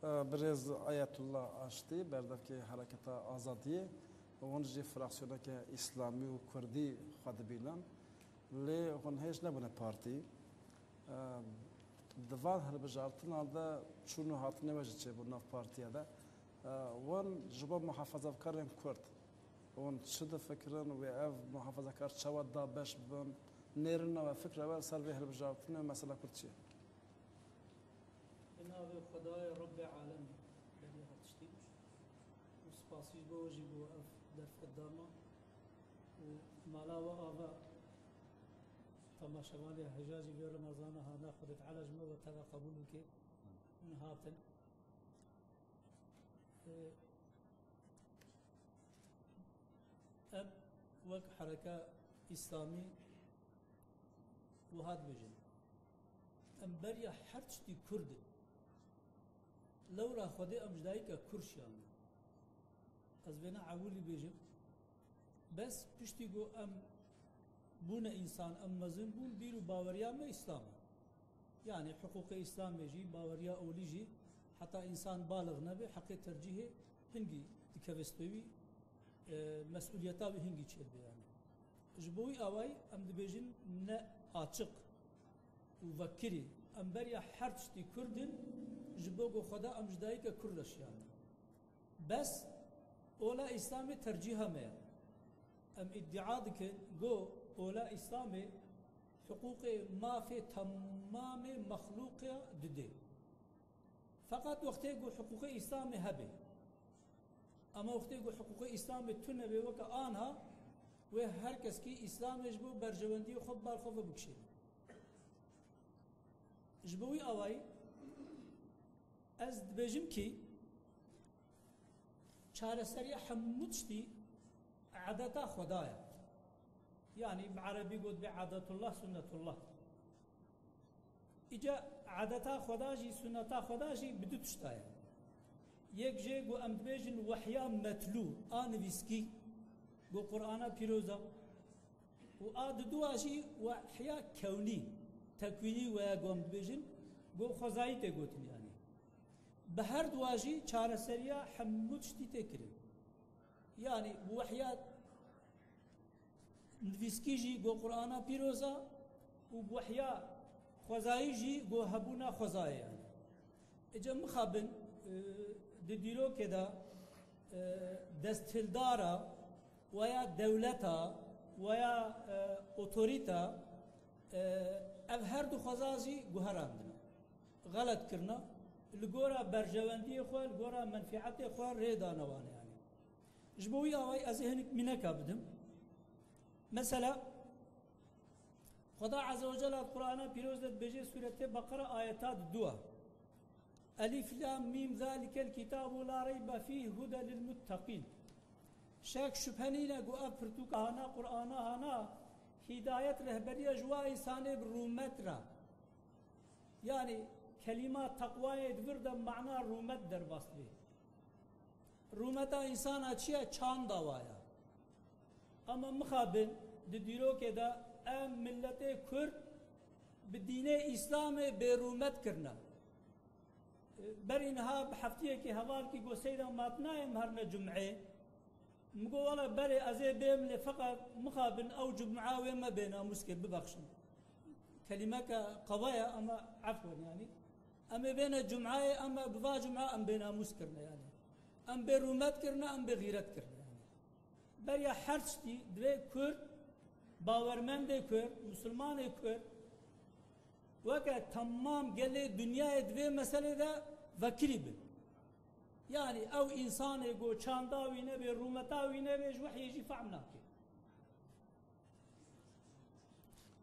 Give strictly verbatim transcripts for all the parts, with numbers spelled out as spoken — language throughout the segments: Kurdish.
Birêz Ayetullah Aştî, berdevkê Hereketa Azadiyê, hûn jî fraksiyoneke îslamî û kurdî xwe dibînin. Lê hûn hêj nebûne partî. Di van hilbijartinan de çûn û hatinê we jî çêbû nav partiya de. Hûn ji bo muhafazakarên kurd, hûn çi difikirin? Wê ev muhafazakar çawa dabeş bibin? Nêrîna we, fikra we li ser vê hilbijartinê û mesela kurd çi ye? Bi navê Xwedayê Rebbê Alemê, berî her tiştî, û spasî ji bo we jî bû ev derfet dama û mala we ava temaşevanê hêja jî vê Remezana hana Xwedê Teala ji me ve teva qebûl bike. Hûn hatin. Ee, Em wek hereka îslamî wiha dibêjin, em beriya her tiştî kurd in. Lewra Xwedê em ji dayika kurd şiyandin. Ez vêna ewilî bêjim. Bes piştî ku em bûne însan, em mezin bûn, bîr û baweriya me îslam e. Yanî hiqûqê îslamê jî, baweriya olî jî, heta însan balix nebe, heqê tercîhê hingî dikeve stê wî, e, mesûliyeta wî hingî çêdibe yanî. Ji bo wî awayî em dibêjin ne açiq û vekirî, em beriya her tiştî kurd in, ji bo ku Xweda em ji dayika kurd de şiyandin. Bes ola îslamê tercîha me ye. Em îdîa dikin ku ola îslamê hiqûqê mafê temamê mexlûqê dide. Feqet wextê ku hiqûqê îslamê hebe. Ama wextê ku hiqûqê îslamê tune be weke anha, wê her keskî îslamê ji bo berjewendiyê xwe bi bal xwe ve bikişêne. Ji bo wî awayî ez dibêjim kî çareseriya hemû tiştî edeta Xweda ye. Yanî bi erebî got bê edetullah sunnetullah. Îca edeta Xweda jî, sunneta Xweda jî bi du tişta ye. Yek jê ku em dibêjin wehya metlû, a nivîskî, ku Qur'ana pîroz e. Û a didua jî wehya kewnî, tekwînî weya ku em dibêjin, ku xwezayî tê gotin yanî. Bi her dua jî çareseriya hemû tiştî tê kirin. Yanî bi wehya nivîskî jî ku Qur'ana pîroz e û bi wehya xwezayî jî ku hebûna xwezayê yanî. Îca mixabin, e, di dîrokê de, e, desthildara weya dewleta weya, e, otorîta, e, ev her du xweza jî guherandine. Xelet kirine. Li gora berjewendiyê xwe, li gora menfîetê xwe rê dane wan e yanî. Ji bo wî awayî ez ê hinik mîneka bidim. Mesela, Xweda Azze ve Celle di Qur'ana Pîroz de dibêje, Sûretê Beqere ayeta di dua. Elif Lam Mîm, Zalikel Kitabu La Reybe Fîh, Huden lil Mutteqîn. Şek şübhe nîne ku ev pirtûka hana, Qur'ana hana, hîdayet, rehberiya ji wa însanê bi rûmet re. Yanî kelîma teqwayê di vir de mana rûmet derbas dibe. Rûmeta însana çi ye? Çanda wa ye. Ama mixabin di dîrokê de em miletê Kurd bi dînê Îslamê bêrûmet kirine. Berî niha bi heftiyekî hevalkî got, Seyda, ma tu nayê em herine cum'ê? Min got, wele belê ez ê bêm lê feqet mixabin ew cum'a wê me bênamûs kir, bibexşin. Kelîmeke qewa ye ama efwen yanî. Em ê bêne cum'ayê, em ê bi va cum'a em bênamûs kirine yanî. Em bêrûmet kirine, em bêxîret kirine yanî. Beriya her tiştî divê Kurd, bawermendê Kurd, misilmanê Kurd, weke temam gelê dinyayê di vê meselê de vekirî bin. Yanî ew însanê ku çanda wî nebê, rûmeta wî nebê, ji wehyê jî fehm nake.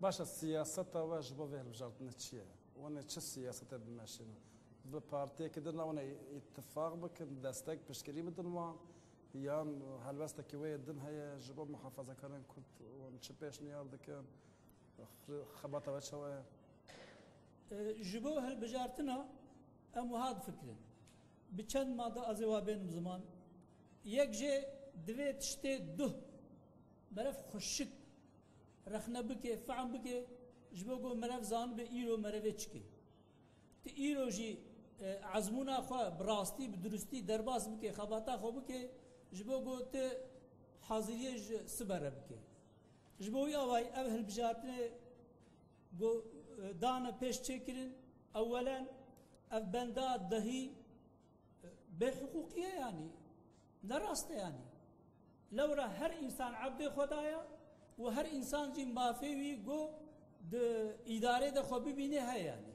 Baş e, siyaseta we ji bo vê hilbijartinê çi ye? Hûn ê çi siyasetê bimeşînin? Bi partiyekî din re hûn ê îtifaq bikin, destek, piştgirî bidin wan? Yan helwestekî wê yê din heye ji bo muhafazakarên Kurd, hûn çi pêşniyar dikin? Xebata we çawa ye? E, ji bo hilbijartina em wiha difikirin. Bi çend made ez ê wa bênim ziman. Yek jê divê tiştê duh meriv xweşik rexne bike, fehm bike, ji bo ku meriv zanibe îro merivê çi ke. Ti îro jî e, ezmûna xwe bi rastî, bi durustî derbas bike, xebata xwe bike, ji bo ku tu haziriyê ji sibe re bike. Ji bo wî awayî ev hilbijartinê ku, e, dane pêş çêkirin, ewelen ev benda dehî, e, bêhiqûqî ye yanî. Ne rast e yanî. Lewra her însan ebdê Xweda ye û her însan jî mafê wî ku di îdarê de xwe bibîne heye yanî.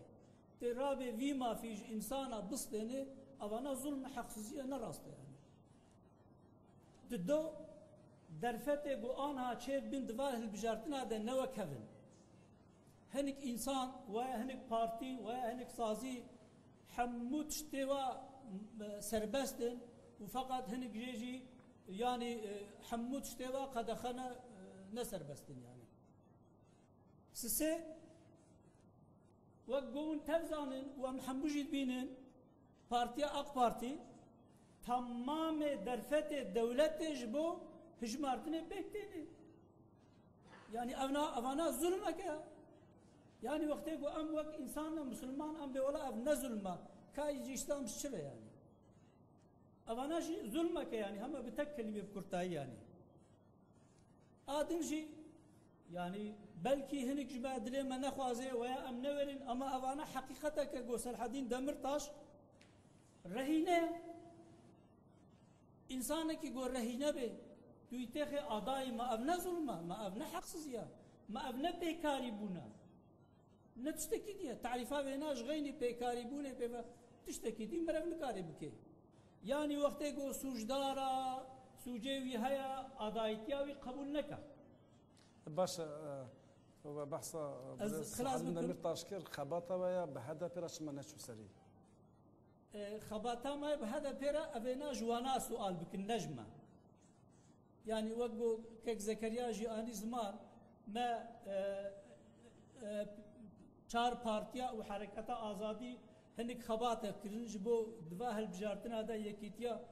Tê rabê vî mafî ji însana bistêne, evana zulm e, heqsizî ye, ne rast e yanî. Di do derfetê ku anha çêdibin di va hilbijartina de ne wek hev in. Hinik însan, waya hinik partî, waya hinik sazî, hemû tiştê wa, m-, serbest in û feqet hinik jê jî, yanî, e, hemû tiştê wa qedexe ne, e, ne serbest in yanî. Sisê, wek ku hûn tev zanin û em hemû jî dibînin, Partiya AK Partî temamê derfetê dewletê ji bo hijmartinê pêk têne. Yanî evna, evana zulmek e. Yanî wextê ku em wek însan ne, misilman em bê wela ev ne zulm e. Ka jî Îslam ji çi ve yanî? Evana jî zulmek e yanî, hema bi tek kelîmê bi kurtayî yanî. A din jî, yanî belkî hinik ji me dilê me nexwaze weya em newerin, ama evana heqîqetek e ku Selhedîn Demirtaş rehîne ye. Însanekî ku rehîne bê, tu yî têxê adayî, ma ev ne zulm e, ma ev ne heqsizî ye, ma ev ne bêkarîbûn e. Ne tiştekî dî ye. Tarîfa vêna ji xeynî pêkarîbûnê pê ve tiştekî dî meriv nikare bike. Yanî wextê ku sûcdara, sûcê wî heye, adayîtiya wî qebûl neke. Baş e, e, we behsa, e, Ez birêz xilas Selhedîn bikim. Demîrtaş kir, xebata we ya bi H D P re çima neçû serî? E, xebata me bi H D P re evêna ji wana sual bikin, ne ji me. Yanî wek ku kek Zekeriya jî anî ziman, me, e, e, çar partiya û Hereketa Azadî hinik xebatek kirin ji bo di va hilbijartina de yekîtiya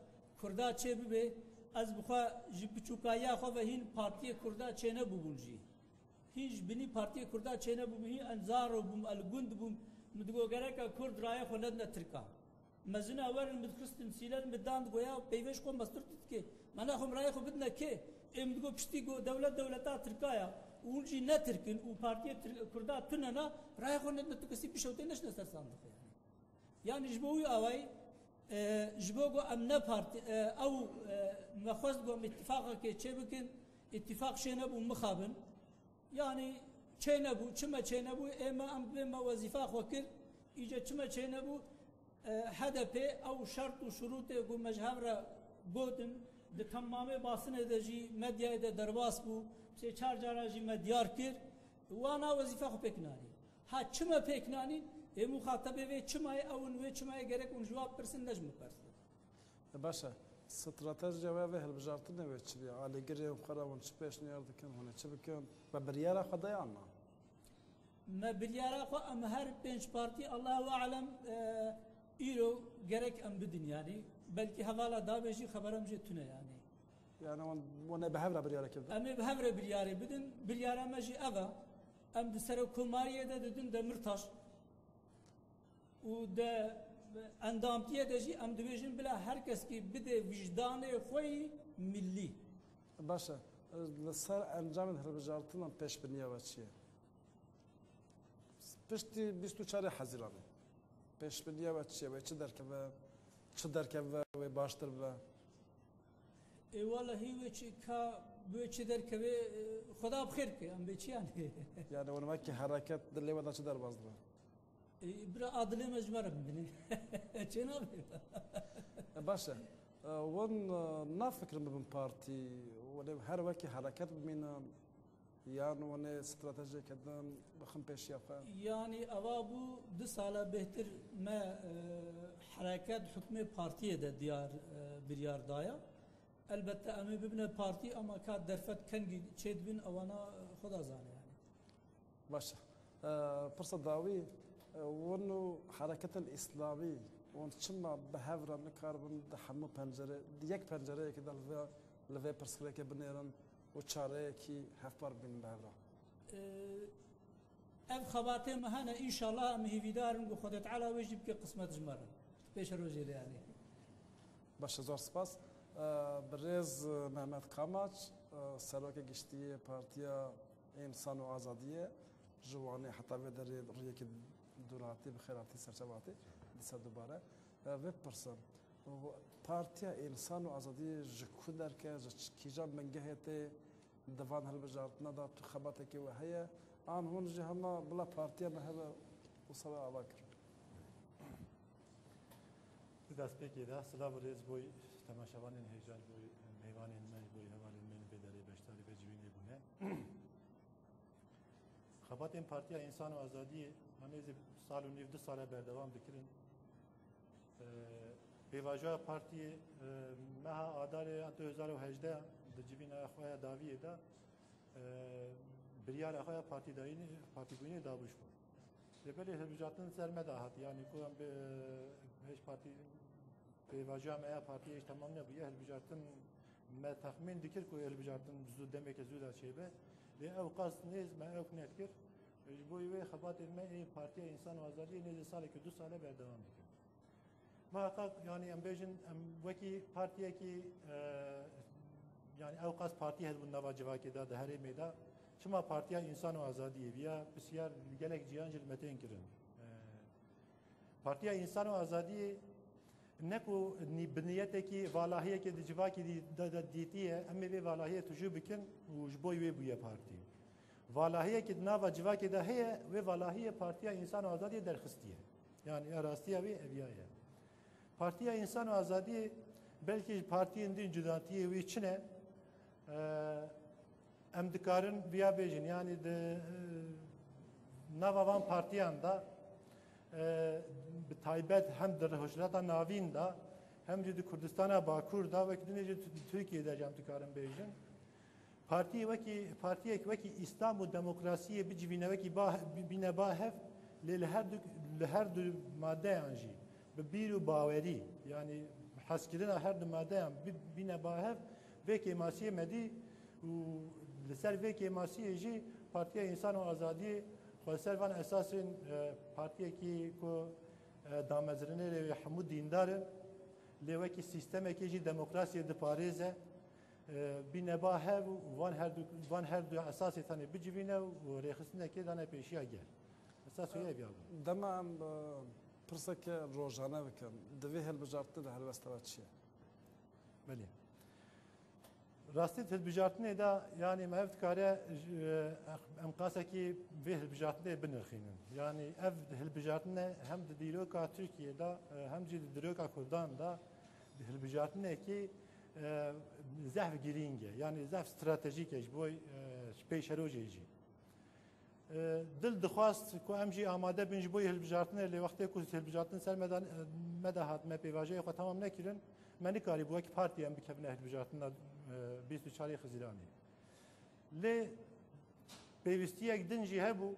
Kurda çêbibe. Ez bi xwe ji biçûkayiya xwe ve hîn partiyê Kurda çênebûbûm jî. Hîn ji binî partiyê Kurda çênebûm, hîn en zaro bûm, el gund bûm. Min digot gereka Kurd rayê xwe nedine Tirka. Mezina werin min dixistin sîler min dan digot ya peyvê ji xwe mestur dike. Mena xwe min rayê xwe bidine kê? Ê min digot piştî got dewlet dewleta Tirka ya. Û hûn jî ne Tirk in û partiyê Tir-, Kurda tune na, rayê xwe nedine tu kesî bişewtê neşine ser sandiqê yanî. Yanî ji bo wî awayî, e, ji bo ku em ne partî, e, ew, e, me xwest ku em îtîfaqekê çê bikin, îtîfaq çê nebû mixabin. Yanî çê nebû, çi me çê nebû, ê me em bê me wezîfa xwe kir, îce çi me çê nebû, e, H D P ew şert û şurûtê ku me ji hev re gotin, di temamê basinê de jî medyayê de derbas bû, sê çar cara jî me diyar kir, wana wezîfa xwe pêk nanî. Ha çi me pêk nanîn, ê muxatebê vê çima ye ew in, wê çima ye gerek hûn ji wan bipirsin, ne ji min bipirsin. E, baş e. Stratejiya we vê hilbijartinê wê çi bî? Alîgirê xwe re hûn çi pêşniyar dikin, hûn ê çi bikin? Me biryara xwe daye an na? Me biryara xwe em her pênc partî, Allahu alem, e, îro gerek em bidin yanî. Belkî hevala dabê jî xebera min jê tune yanî. Yani wan, wan ê bi hev re biryarê kir? Em ê bi hev re biryarê bidin. Biryara me jî ev e. Em di serokkomariyê de didin Demirtaş. Û de endamtiyê de jî em dibêjin bila her keskî bide wijdanê xwe yî millî. Baş e. Li ser encamên hilbijartinan pêşbiniya we çi ye? Piştî bîst û çarê Hezîranê. Pêşbiniya we çi ye? Wê çi derkeve? Çi derkeve wê baştir bibe? Ê wallahî wê çi ka, wê çi derkeve, e, Xweda bi xêr bike, em bê çi yanî? Yani wan wekî hereket dilê we de çi derbas dibe? Ê, bira a dilê me ji me re bimîne. Çê nabe? E, baş e. E, wan, e, nafikirin bibin partî, wan ê her wekî hereket bimînin. Yan wan ê stratejiyeke din bixin pêşiya xwe? Yanî eva bû du sala bêhtir me, e, hereket hukmê partiyê de diyar, e, biryar daya. Elbette em ê bibine partî ama ka derfet kengî çêdibin ewana, e, Xweda zane yanî. Baş e. E, pirsa dawî, e, wan û hereketên îslamî wan çima bi hev re nikaribin di hemû pencere, di yek pencereyekê de li vê, li vê pirsgirêkê binêrin? û çareyekî hevpar bibînin bi hev re. Ev xebatê me hene, înşallah em hêvîdar in ku Xwedê Teala wê jî bike qismet ji me re. Pêşerojê de yanî. Baş, zor spas. Eee, birêz Mehmet Kamaç, eee, Serokê Giştî yê Partiya Însan û Azadiyê, ji Wanê heta vê derê rûyekê dûr hatî, bi xêr hatî, serçava hatî, dîsa dubare. Eee, vê bipirsim, Partiya Însan û Azadiyê ji ku derke, ji ç-, kîjan bingehê tê, di van hilbijartina de tu xebatekê we heye, an hûn jî hema bila partiya me hebe wisa we ava kirin? Di destpêkê de silav û rêz bo temaşevanên hêja, ji bo mêvanên me, ji bo hevalên me yên vê derê beşdarî vê civînê bûne. Xebatên Partiya Însan û Azadiyê a nêzî sal û nîv, du sal e berdewam dikirin. Eee, pêvajoya partiyê, eee, meha Adarê du hezar û hejdeh di civîna xwe ya dawiyê de, eee, biryara xwe ya partîdayînê, partîbûyînê dabû ji xwe. Lê belê hilbijartin ser me de hat, yanî ku em bi, hêj partî, pêvajoya me ya partiyê hêj temam nebûye, hilbijartin me texmîn dikir ku hilbijartin zû, demeke zû de çêbe. Lê ew qas nêz me ew nedikir. Ji bo wê xebatên me ê Partiya Însan û Azadiyê nêzî salekî du sal e berdewam dikin. Muheqeq, yanî em bêjin, em wekî partiyekî, e, yanî ew qas partî hebûn nava civakê de, di herêmê de. Çima Partiya Însan û Azadiyê viya pisyar gelek ciyan jî li me tên kirin. E, Partiya Însan û Azadiyê ne ku nî-, bi niyetekî, valahiyekê di civakî dî-, de, de dîtiye, em ê vê valahiyê tijû bikin û ji bo wê bûye partî. Valahiyekî di nava civakê de heye, wê valahiyê Partiya Însan û Azadiyê derxistiye. Yanî ya rastiya wê eviya ye. Partiya Însan û Azadiyê belkî ji partiyên din cudatiyê wê çi ne? Eee, em dikarin viya bêjin, yanî di, eee, nava van partiyan de, eee, bi taybet hem di Rojhilata Navîn de, hem jî di Kurdistana Bakur de, wek dinê jî Tirkiyê de jî em dikarin bêjin. Partiyê wekî, partiyek wekî Îslam û demokrasiyê bicivîne wekî ba-, bi-, bîne ba hev, lê li her du, li her du madeyan jî bi bîr û bawerî, yanî hezkirina her du madeyan bi-, bîne ba hev, vê kêmasiyê me dî û li ser vê kêmasiyê jî Partiya Însan û Azadiyê xwe li ser van esasên, e, partiyekî ku, e, damezrênerê wê hemû dîndar in, lê wekî sîstemekê jî demokrasiyê diparêze. E, bîne ba hev û van her du, van her du esasê tenê bicivîne û rêxistinekê dane pêşiya gel. Esas wê ev ya bû. Dema em, e, pirseke rojane bikin, di vê hilbijartinê de helwesta we çi ye? Belê. Rastî di hilbijartinê de, yanî me ev dikare, e, em qasekî vê hilbijartinê binirxînin. Yanî ev hilbijartine hem di dîroka Tirkiyê de, e, hem jî di dîroka Kurdan de, di hilbijartinekî e, zehf girîng e, yanî zehf stratejîk e ji bo, e, pêşerojê jî. E, dil dixwast ku em jî amade bin ji bo hilbijartinê, lê wextê ku hilbijartin ser me de, me de hat, me pêvajoyê xwe temam nekirin, me nikarîbû wek partî em bikevine hilbijartina, e, bîst û çarê Xizîranê. Lê pêwîstiyek din jî hebû,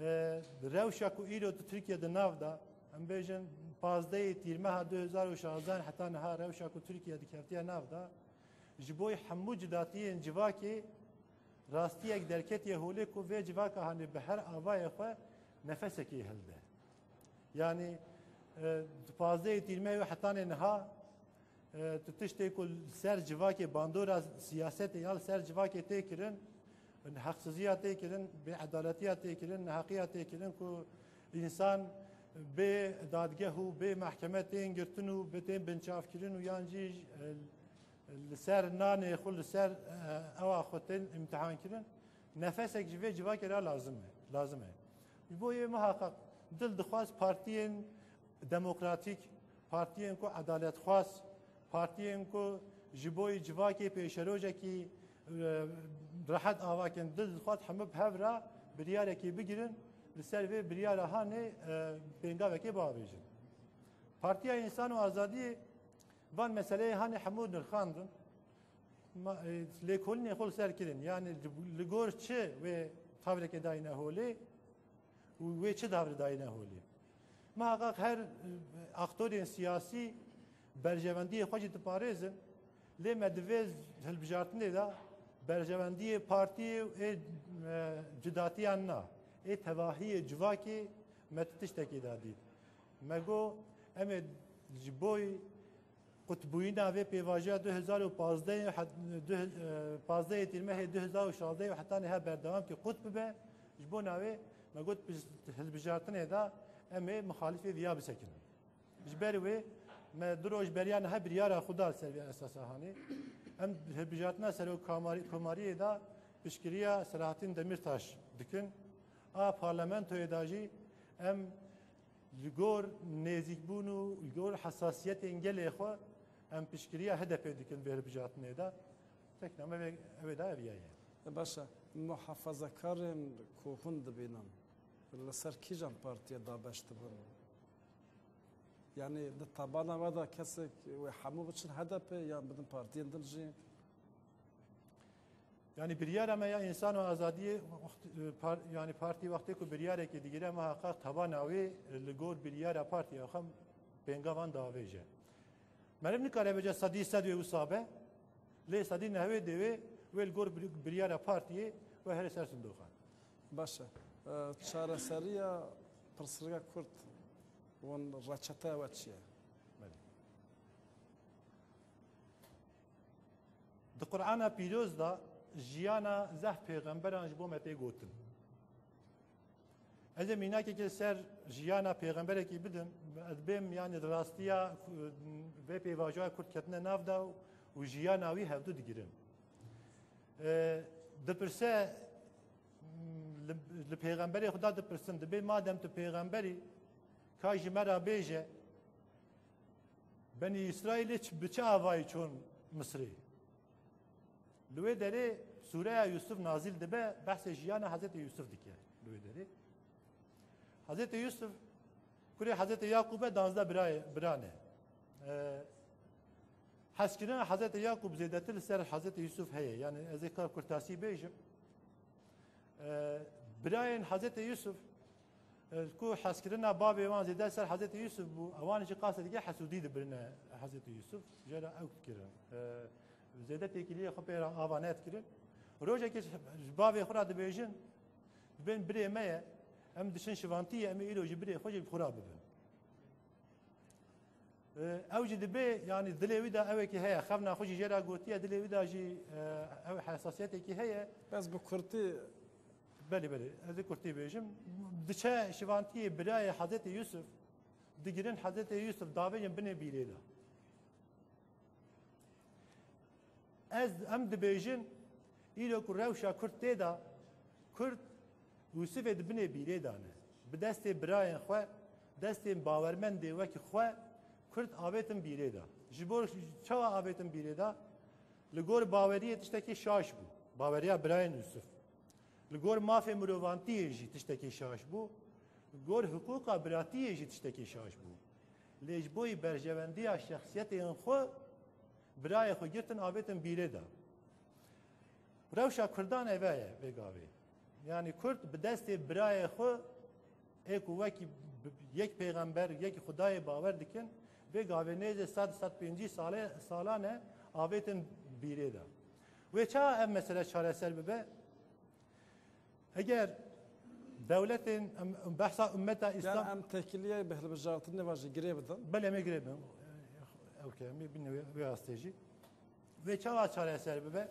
E, rewşa ku îro di Tirkiye di nav de, em bêjin pazdehê Tîrmeha du hezar û şazdeh heta niha rewşa ku Tirkiye dikeftiye nav de, ji bo hemû cudatiyên civakê rastiyek derketiye holê ku vê civaka hanê bi her avayê xwe nefesekê hilde. Yanî, e, di pazdehê Tîrmehê û hetanê niha, e, tu tiştê ku li ser civakê bandora siyasetê ya li ser civakê tê kirin, heqsiziya tê kirin, bêedaletiya tê kirin, neheqiya tê kirin ku însan bê dadgeh û bê mehkeme tên girtin û bi tên binçavkirin û yan jî, e, li ser nanê xwe, li ser, e, ewa xwe tên îmtihankirin. Nefesek ji vê civakê re lazim e, lazim e. Ji bo yê muheqeq dil dixwaz partiyên demokratîk, partiyên ku edaletxwaz, partiyên ku ji bo yê civakê pêşerojekî, e, rehet avakin, dil dixwaz hemû bi hev re biryarekê bigirin, li ser vê biryara hanê, e, pêngavekê biavêjin. Partiya Însan û Azadiyê van meseleyê hanê hemû nirxandin. Ma, e, lêkolînê xwe li ser kirin. Yanî li, li gor çi wê tevrekê dayîne holê û wê çi davrê dayîne holê? Muheqeq her, e, aktorên siyasî berjewendiyê xwe jî diparêzin. Lê me divê hilbijartinê de berjewendiyê partiyê û ê, e, cudatiyan na. Ê tevahiyê civakê me tu tiştekê de dît. Me got, Em ê ji bo qutbûyîna vê pêvajoya du hezar û pazdeh het-, du he-, e, pazdehê Tîrmehê du hezar û şazdeh û hetanî her berdewam ke qut bibe, ji bona wê me got biz-, hilbijartinê de em ê mixalifê viya bisekinin. Ji ber wê me du roj beriya niha biryara xwe da li ser vê esasa hanê. Em hilbijartina serokkomarî-, komariyê de piştgiriya Selahattin Demirtaş dikin. A parlamentoyê de jî em li gor nêzîkbûn û li gor hesasiyetên gelê xwe em piştgiriya H D P dikin vê hilbijartinê de. Tekna me vê, ew ê de ev ya ye. E, baş e. Muhafazakarên ku hûn dibînin, li ser kîjan partiyê dabeş dibin? Yanî di tabana we de kesek wê hemû biçin H D P yan bidin partiyên din jî? Yanî biryara me ya Însan û Azadiyê wext-, e, par-, yanî partî wextê ku biryarekê digire, muheqeq tabana wê, e, li gor biryara partiyê xwe pêngavan diavêje. Meriv nikare bêje sedî sed wê wisa be, lê sedî nehwê dê wê, wê li gor bir-, biryara partiyê wê here ser sindoqan. Baş e. E, çareseriya pirsgirêka Kurd û reçeteya we çi ye? Belê. Di Qur'ana Pîroz de jiyana zehf pêxemberan ji bo me tê gotin. Ez ê mînakekê ser jiyana pêxemberekî bidim, ez bêm, yanî di rastiya, e, vê pêvajoya Kurd ketine nav de û jiyana wî hevdu digirin. E, dipirse, li, li pêxemberê Xuda dipirsin, dibê madem tu pêxemberî, ka ji me re bêje, Benî Îsraîlê çi, bi çi avayî çûn Misirê? Li wê derê sûreya Yusuf nazîl dibe, behsê jiyana Hezretê Yusuf dike li wê derê. Hezretê Yusuf kurê Hezretê Yaqûb e, danzdeh birayê, bira ne. E, hezkirina Hezretê Yaqûb zêdetir li ser Hezretê Yusuf heye. Yanî ez ê kar kurtasî bêjim. E, birayên Hezretê Yusuf, e, ku hezkirina bavê wan zêde ser Hezretê Yusuf bû, ewan jî qasê dike hesûdî dibirine Hezretê Yusuf. Jê re ew dikirin. E, zêde têkiliyê xwe pê re ava nedikirin. Rojekê ji, ji bavê xwe re dibêjin, dibên birê me ye, em diçin şivantiyê, em ê îro ji birê xwe jî bi xwe re bibin. E, ew jî dibê, yanî dilê wî de ewekî heye, xewna xwe jî jê re gotiye, dilê wî de jî, e, ew hesasiyetekî heye. Bes bi kurtî. Belê, belê, ez ê kurtî bêjim. Diçe şivantiyê birayê Hezretê Yusuf, digirin Hezretê Yusuf, davêjin binê bîrê de. Ez, em dibêjin, îro ku rewşa Kurd tê de, Kurd Yûsifê di binê bîrê de ne. Bi destê birayên xwe, destên bawermendê wekî xwe, Kurd avêtin bîrê de. Ji bo çawa avêtin bîrê de? Li gor baweriyê tiştekî şaş bû. Baweriya birayên Yûsif. Li gor mafê mirovantiyê jî tiştekî şaş bû. Li gor hiqûqa biratiyê jî tiştekî şaş bû. Lê ji bo berjewendiya şexsiyetên xwe, birayê xwe girtin, avêtin bîrê de. Rewşa Kurdan eve ye vê gavê. Yanî Kurd bi destê birayê xwe ê ku wekî bi-, yek pêxember, yek Xwedayê bawer dikin, vê gavê nêzê sed, sed pêncî sale, salan e, avêtin bîrê de. Wê çawa ev mesele çareser bibe? Eger dewletên em, em behsa ummeta Îslam. Yan em têkiliyê bi hilbijartinê ve jî girê bidin? Belê, em ê girê bidin. Ew ke em ê bin wê, wê astê jî. Wê çawa çareser bibe?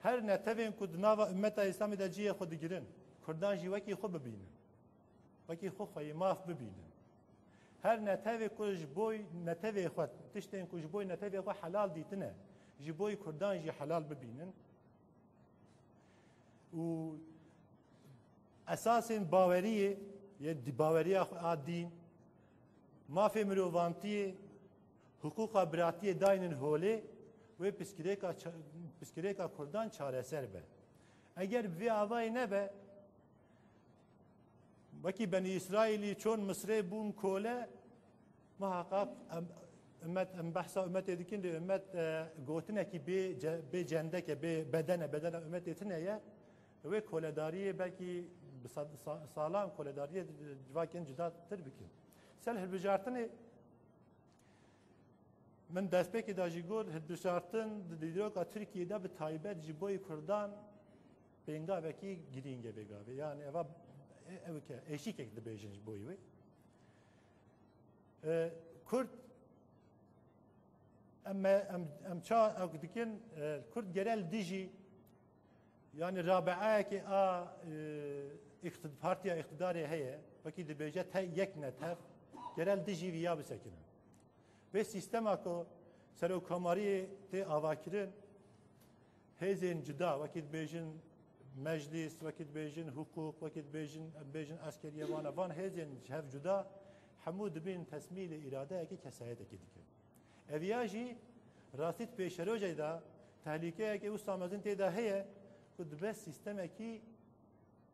Her netewên ku di nava ummeta Îslamê de cihê xwe digirin, Kurdan jî wekî xwe bibînin. Wekî xwe xweyî maf bibînin. Her netewê ku ji boy netewê xwe, tiştên ku ji boy netewê xwe helal dîtine, ji boy Kurdan jî helal bibînin. Û esasên baweriyê, yê di-, baweriya xwe a dîn, mafê mirovantiyê, hiqûqa biratiyê daynin holê, wê piskirêka ça-, piskirêka Kurdan çareser be. Eger bi vê avayê nebe, wekî Benî Îsraîlî çûn Misirê bûn kole, muheqeq em, ummet, em behsa ummetê dikin, lê ummet, e, gotinekî bê ce-, bê cendeke, bê bedene, bedena ummetê tune ye. Wê koledariyê belkî bi sa-, sa-, salan koledariyê civakên cudatir bikin. Ser hilbijartinê, min destpêkê de jî got, hilbijartin di dîroka Tirkiyê de bi taybet ji boyî Kurdan pêngavekî girîng e vê gavê. Yani eva, e, ew ke êşîkek dibêjin ji boyî wê. E, Kurd, em, em, em ça ew dikin, e, Kurd gere li dijî, yani rabeayekê a, e, îqtid-, partiya îqtidarê heye, wekî dibêje te yek netev, gere li dijî vî ya bisekinin. Vê sîstema ku serokkomariyê tê avakirin, hêzên cuda, wekî dibêjin meclîs, wekî dibêjin hiqûq, wekî dibêjin, em bêjin eskeriye vana, van hêzên ji hev cuda, hemû dibin tesmîlê îradeyekî kesayetekî dikin. Ev ya jî rastî di pêşerojê de tehlîkeyekê wisa mezin tê de heye ku dibe sîstemekî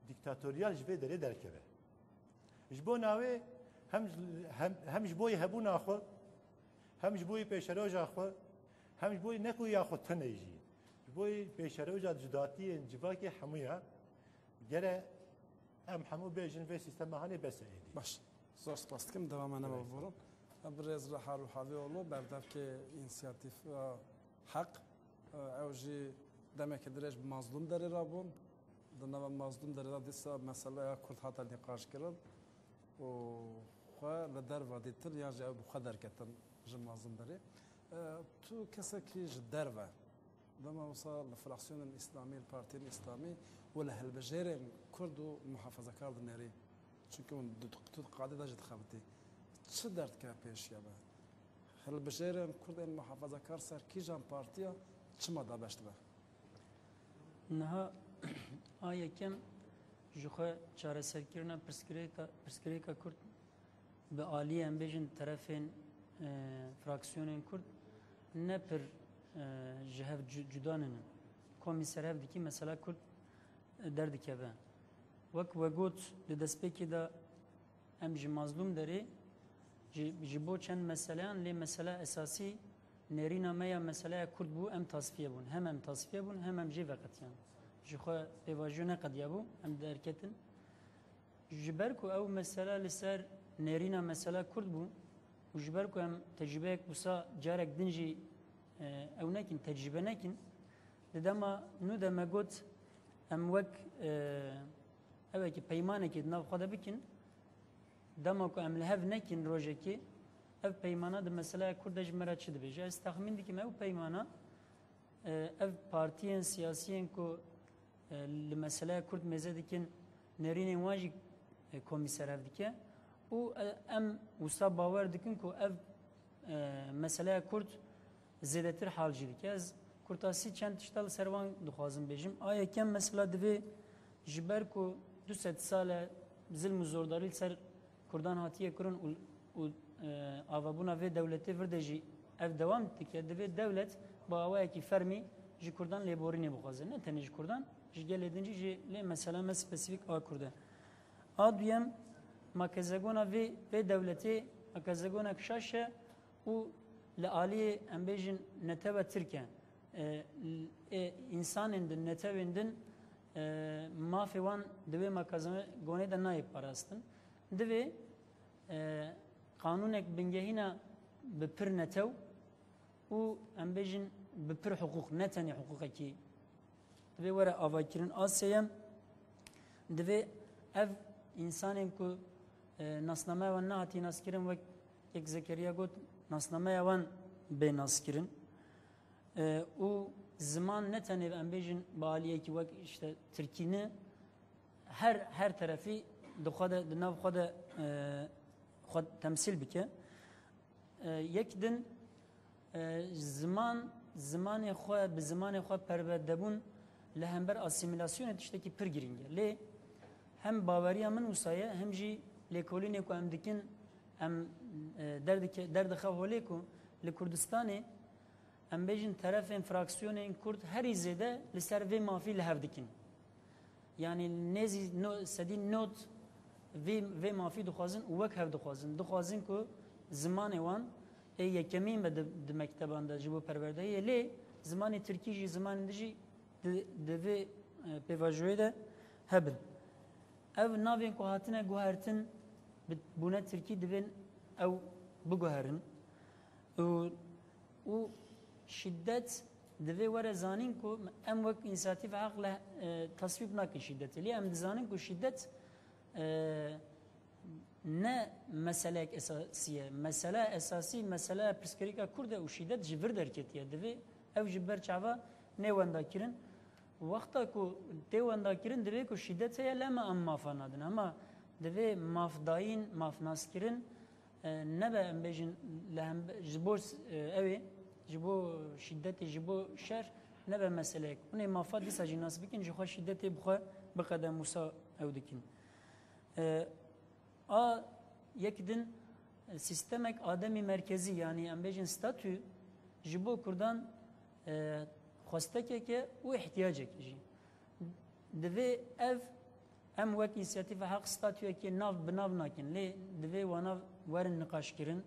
dîktatoryal ji vê derê derkeve. Ji bo navê hem, hem, hem ji bo yê hebûna xwe, hem ji bo yê pêşeroja xwe, hem ji bo yê nekuya xwe tenê jî, ji bo yê pêşeroja cudatiyên civakê hemûya gere em hemû bêjin vê sîstema hanê bes e êdî. Baş. Zor spas dikim. Dewama me biborin. Birêz Rihar Ruhavîoğlu, berdevkê Însiyatîfa Heq, ew jî demeke dirêj bi Mazlûm Derê re bûn. Di nava Mazlûm Derê de dîsa meseleya Kurd hate nîqaşkirin û xwe li derve dîtin yan jî ew bi xwe derketin ji Mazlûm Derê. E, tu kesekî ji derve, dema wisa li fraksiyonên îslamî, li partiyên îslamî û li hilbijêrên Kurd û muhafazekar dinêrî. Çunke hûn di, tu di qadê de jî dixebitî. Çi derdikeve pêşiya be? Hilbijêrên Kurd ên muhafazekar ser kîjan partiya çima dabeş dibe? Niha a yekem ji xwe çareserkirina pirsgirêka, pirsgirêka Kurd bi aliyê, em bêjin, terefên, e, fraksiyonên Kurd ne pir, e, ji hev cu-, cuda nînin. Komî ser hev dikî mesela Kurd, e, derdikeve. Wek we got di destpêkê de, em ji Mazlûm Derê, ji, ji bo çend meseleyan, lê mesela esasî nêrîna me ya meseleya Kurd bû, em tasfiye bûn. Hem em tasfiye bûn, hem em jê veqetiyan. Ji xwe pêvajoyê neqediyabû, em derketin. Ji ber ku ew mesela li ser nêrîna mesela Kurd bû û ji ber ku em tecrûbeyek wisa carek din jî, e, ew nekin, tecrûbe nekin, di dema nû de me got, em wek, e, ewekî peymanekê di nav xwe de bikin, dema ku em li hev nekin rojekê, ev peymana di meseleya Kurd de ji me re çi dibêje? Ez texmîn dikim ew peymana, e, ev partiyên siyasiyên ku, e, li meseleya Kurd mêze dikin, nêrînên wan jî, e, komî ser hev dike û, e, em wisa bawer dikin ku ev, e, meseleya Kurd zêdetir hal jî dike. Ez kurtasî çend tişta li ser wan dixwazim bêjim. A yekem mesela divê ji ber ku du sed sal e zilm û zordarî li ser Kurdan hatiye kirin û, û, e, avabûna vê dewletê vir de jî ev dewam dike, divê dewlet bi awayekî fermî ji Kurdan lêborînê bixwaze. Ne tenê ji Kurdan, ji gelê din jî, jî lê mesela me spesîfîk a Kurd e. A duyem, makezegona vê, vê dewletê makezegonek şaş e û li aliyê, em bêjin, netewa Tirk e. E, e, însanên din, netewên din, e, mafê wan di wê makezegonê de nayê parastin. Divê, e, qanûnek bingehîna bi pir netew û, em bêjin, bi pir hiqûq, ne tenê hiqûqekî, divê were avakirin. A sêyem, divê ev însanên ku, e, nasnameya wan nehatî naskirin, wek yek Zekeriya got, nasnameya wan bê naskirin. E, û ziman ne tenê, em bêjin, bi aliyekî wek, işte, tirkî ne, her, her terefî di xwe de, di nav xwe de, e, xwe temsîl bike. E, yek din, e, ziman, zimanê xwe, bi zimanê xwe perwerdebûn li hember asîmîlasyonê tiştekî pir girîng e. Lê hem baweriya min wisa ye, hem jî lêkolînê ku em dikin, em, e, derdike-, derdixe holê ku li Kurdistanê, em bêjin, terefên fraksiyonên Kurd herî zêde li ser vê mafî li hev dikin. Yanî nêzî no-, sedî nod vê, vê mafî dixwazin û wek hev dixwazin. Dixwazin ku zimanê wan ê yekemîn be di, di mekteban de ji bo perwerdehiyê, lê zimanê tirkî jî, zimanên din jî di, di vê, e, pêvajoyê de hebin. Ev navên ku hatine guhertin, bi-, bûne tirkî, divên ew biguherin. Û, û şiddet divê were zanîn ku em wek Însiyatîfa Heq li, e, tasvîb nakin şiddetê. Lê em dizanin ku şiddet, e, ne meseleyek esasî ye. Mesele esasî, meseleya pirsgirêka Kurd e û şîdet ji vir derketiye. Divê ev ji ber çava nê wendakirin. Wexta ku tê wendakirin, divê ku şîdet heye, lema em mafa nadin. Hema divê mafdayîn, mafnaskirin, e, nebe, em bêjin, li hembe-, ji bo, e, ew ê, ji bo şîdetê, ji bo şer nebe meseleyek. Hûn ê mafa dîsa jî nas bikin, ji xwe şîdetê bi xwe biqedem wisa ew dikin. E, a yek din, e, sîstemek ademî merkezî, yanî em bêjin statû ji bo Kurdan, e, xwestekek e û ihtiyacek e jî. Divê ev, em wek Însiyatîfa Heq statûyekê nav bi nav nakin, lê divê wana werin niqaşkirin.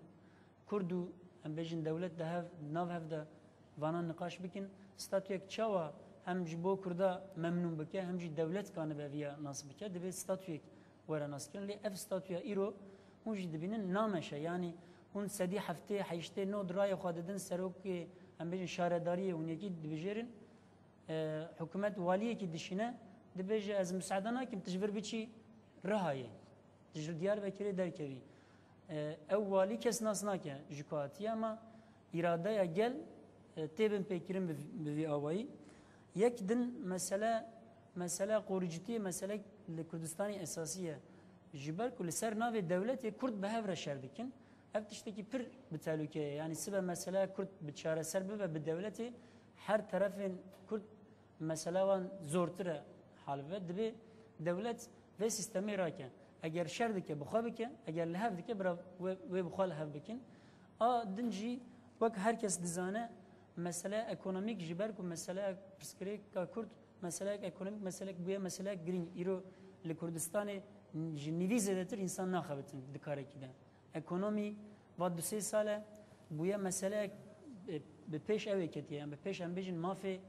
Kurd û, em bêjin, dewlet di hev, nav hev de vana niqaş bikin. Statûyek çawa hem ji bo Kurda memnûn bike, hem jî dewlet kanibe viya nas bike, divê statûyek were naskirin. Lê ev statûya îro hûn jî dibînin nameşe. Yanî hûn sedî heftê, heştê, nod rayê xwe didin serokê, em bêjin, şaredariyê, hûn yekî dibijêrin, e, hikûmet waliyekî dişîne, dibêje, "Ez misaade nakim tu ji vir biçî Rihayê, tu ji Diyarbekirê derkevî." E, ew walî kes nas nake ji ku hatiye, ama îradeya gel, e, tê binpêkirin bi, bi vî awayî. Yek din mesele, mesele qoricîtiyê, meselek li Kurdistanê esasî ye. Ji ber ku li ser navê dewletê Kurd bi hev re şer dikin. Ev tiştekî pir bi tehlûke ye. Yanî sibe meseleya Kurd bi çareser bibe bi dewletê, her terefên Kurd mesela wan zortir e hal bibe. Divê dewlet vê sîstemê rake. Eger şer dike, bi xwe bike, eger li hev dike, bira wê, wê bi xwe li hev bikin. A din jî, wek her kes dizane, meseleya ekonomîk, ji ber ku meseleya pirsgirêka Kurd meseleyek ekonomîk, meselek bûye, meseleyek girîng. Îro li Kurdistanê ji nîvî zêdetir însan naxebitin di karekî de. Ekonomî va du sê sal e bûye meseleyek, e, bi pêş ew ê ketiye, yan bi pêş, em bêjin, mafê,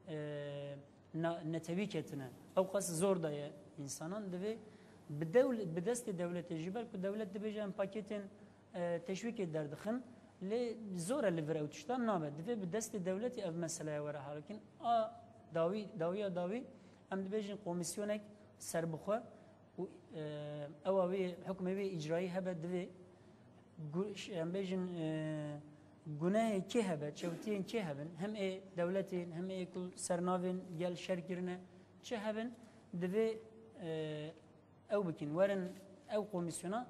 e, na-, netewî ketine. Ew qas zor daye însanan. Divê bi dewl-, bi destê dewletê, ji ber ku dewlet dibêje, em pakêtên, e, teşwîkê derdixin, lê zor e li vir ew tiştan nabe. Divê bi destê dewletê ev meseleya were hal kirin. A dawî, dawiya dawî, em dibêjin, komîsyonek serbixwe û, e, ewa wê, hukmê wê îcrayî hebe, divê gu-, ş-, em bêjin, e, gunehê kê hebe, çewtiyên kê hebin, hem ê dewletên, hem ê ku ser navên gel şer kirine, çi hebin, divê, e, ew bikin. Werin ew komîsyona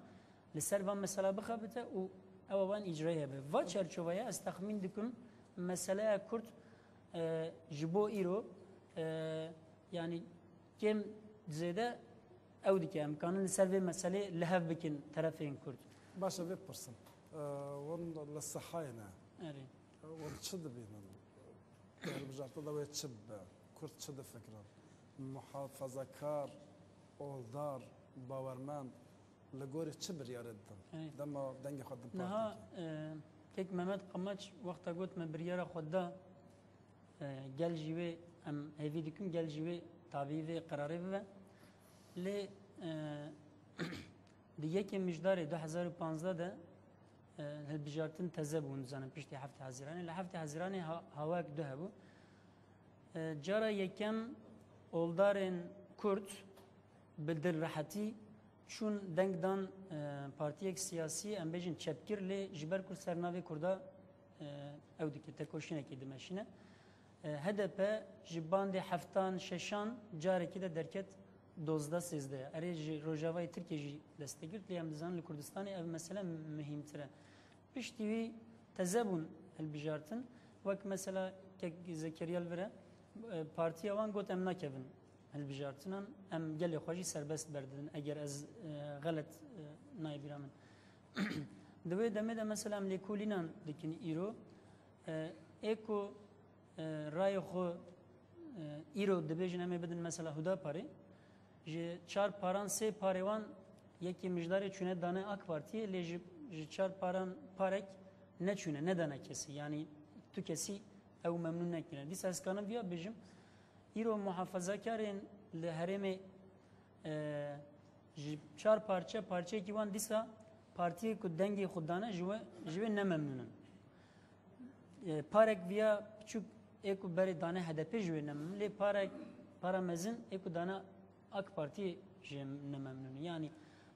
li ser van mesela bixebite û ewa wan îcrayî hebe. Va çerçoveya ez texmîn dikim, meseleya Kurd, e, ji bo îro, e, yanî kêm zêde ew dike, em kanin li ser vê meselê li hev bikin terefên Kurd. Baş e, vê pirsin. E, hûn li sehayê ne. Erê. E, hûn çi dibînin? Hilbijartin de wê çi bibe? Kurd çi difikirin? Muhafazakar, oldar, bawermend, li gorî çi biryarê didin? Erê. Dema dengê xwe didin Niha, partiyekê? E, kek Mehmet Qamaç wexta got me biryara xwe da, e, gel jî wê, em hêvî dikin, gel jî wê tabî vê qerarê bibe. Lê, e, di yekê Mijdarê du hezar û panzdeh de, e, hilbijartin teze bûn, dizanin, piştî heftê Hezîranê. Li heftê Hezîranê ha-, hawayek du hebû. E, cara yekem oldarên Kurd bi dilrehetî çûn deng dan, e, partiyek siyasî, em bêjin çepgir, lê ji ber ku ser navê Kurda, e, ew dike, tekoşînekê dimeşîne. E, H D P ji bandê heftan, şeşan carekê de derket dozdeh sêzdeh. Erê, ji Rojavayê Tirkiyê jî dest girt, lê em dizanin li Kurdistanê ev mesele muhîmtir e. Piştî wî teze bûn hilbijartin. Wek mesela kek Zekeriya li vir e, e, partiya wan got, em nakevin hilbijartinan, em gelê xwe jî serbest berdidin, eger ez, e, xelet, e, nayê bîra min. Di wê demê de mesela em lêkolînan dikin îro. E, ê ku, e, rayê xwe, e, îro dibêjin em ê bidin mesela Hudaparê, ji çar paran sê parê wan yekê Mijdarê çûne dane AK Partiyê, lê ji, ji çar paran parek neçûne, nedane kesî. Yanî tu kesî ew memnûn nekirine. Dîsa ez kanim viya bêjim, îro muhafazakarên li herêmê, e, ji çar parçe, parçeyekî wan dîsa partiyê ku dengê xwe dane ji we, ji wê ne memnûn in. E, parek viya piçûk ê ku berê dane H D P ji wê ne memnûn, lê parek, para mezin ê ku dane AK Partiyê ji ne memnûn in. Yanî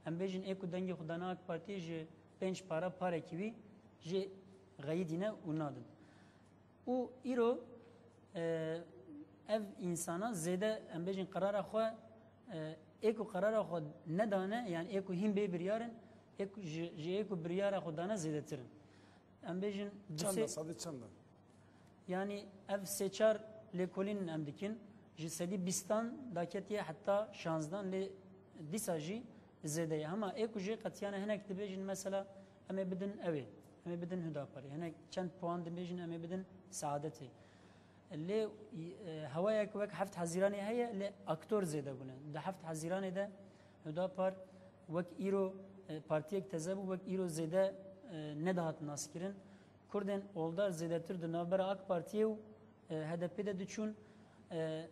Em bêjin ê ku dengê xwe dane AK Partiyê ji pênc para parekî wî jê xeyidîne û nadin. Û îro, e, ev însana zêde, em bêjin, qerara xwe, e, ê ku qerara xwe nedane, yani ê ku hîn bê biryar in, ê ku ji, ji ê ku biryara xwe dane zêdetir in. Em bêjin du Çend sê e, sadî çend e? Yani ev sê çar lêkolîn em dikin, ji sedî bîstan daketiye heta şanzdan, lê dîsa jî zêde ye. Hema ê ku jê qetiyane hinek dibêjin, mesela, em ê bidin ew ê, em ê bidin Hudaparê. Hinek çend puan dibêjin, em ê bidin Saadetê. Lê, e, hewayek wek heft Hezîranê heye, lê aktor zêde bûne. Di heft Hezîranê de Hudapar wek îro, e, partiyek teze bû, wek îro zêde, e, nedihat naskirin. Kurdên oldar zêdetir di navbera AK Partiyê û, e, H D P de diçûn. E,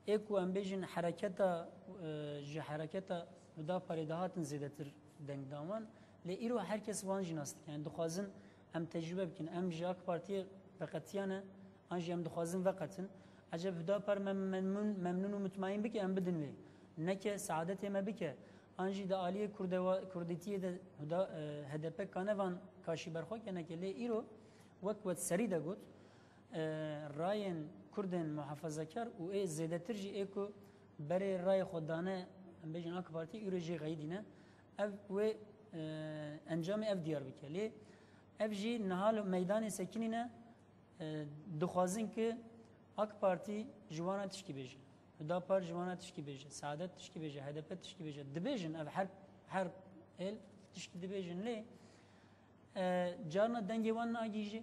ê ku em bêjin hereketa, e, ji hereketa Hudaparê dihatin zêdetir deng dan wan. Lê îro her kes wan jî nas dike. Yani dixwazin em tecrûbe bikin. Em ji AK Partiyê veqetiyane, an jî em dixwazin veqetin. Eceb Hudapar me memnûn, memnûn û mutmaîn bike, em bidin wê. Neke saadetê me bike. An jî di aliyê Kurdewa-, Kurdîtiyê de Huda-, e, H D P kane van kaşî berxwe ke neke. Lê îro wek we serî de got, e, rayên Kurdên muhafazakar û ê zêdetir jî ê ku berê rayê xwe dane, em bêjin AK Partî, îro jê xeyidîne. Ev wê, e, encamê ev diyar bike. Lê ev jî niha li meydanê sekinîne, e, dixwazin ki AK Partî ji wana tişkî bêje. Hudapar ji wana tişkî bêje. Saadet tişkî bêje. H D P tişkî bêje. Dibêjin ev her, her êl tişkî dibêjin. Lê E, carna dengê wan nagihîje.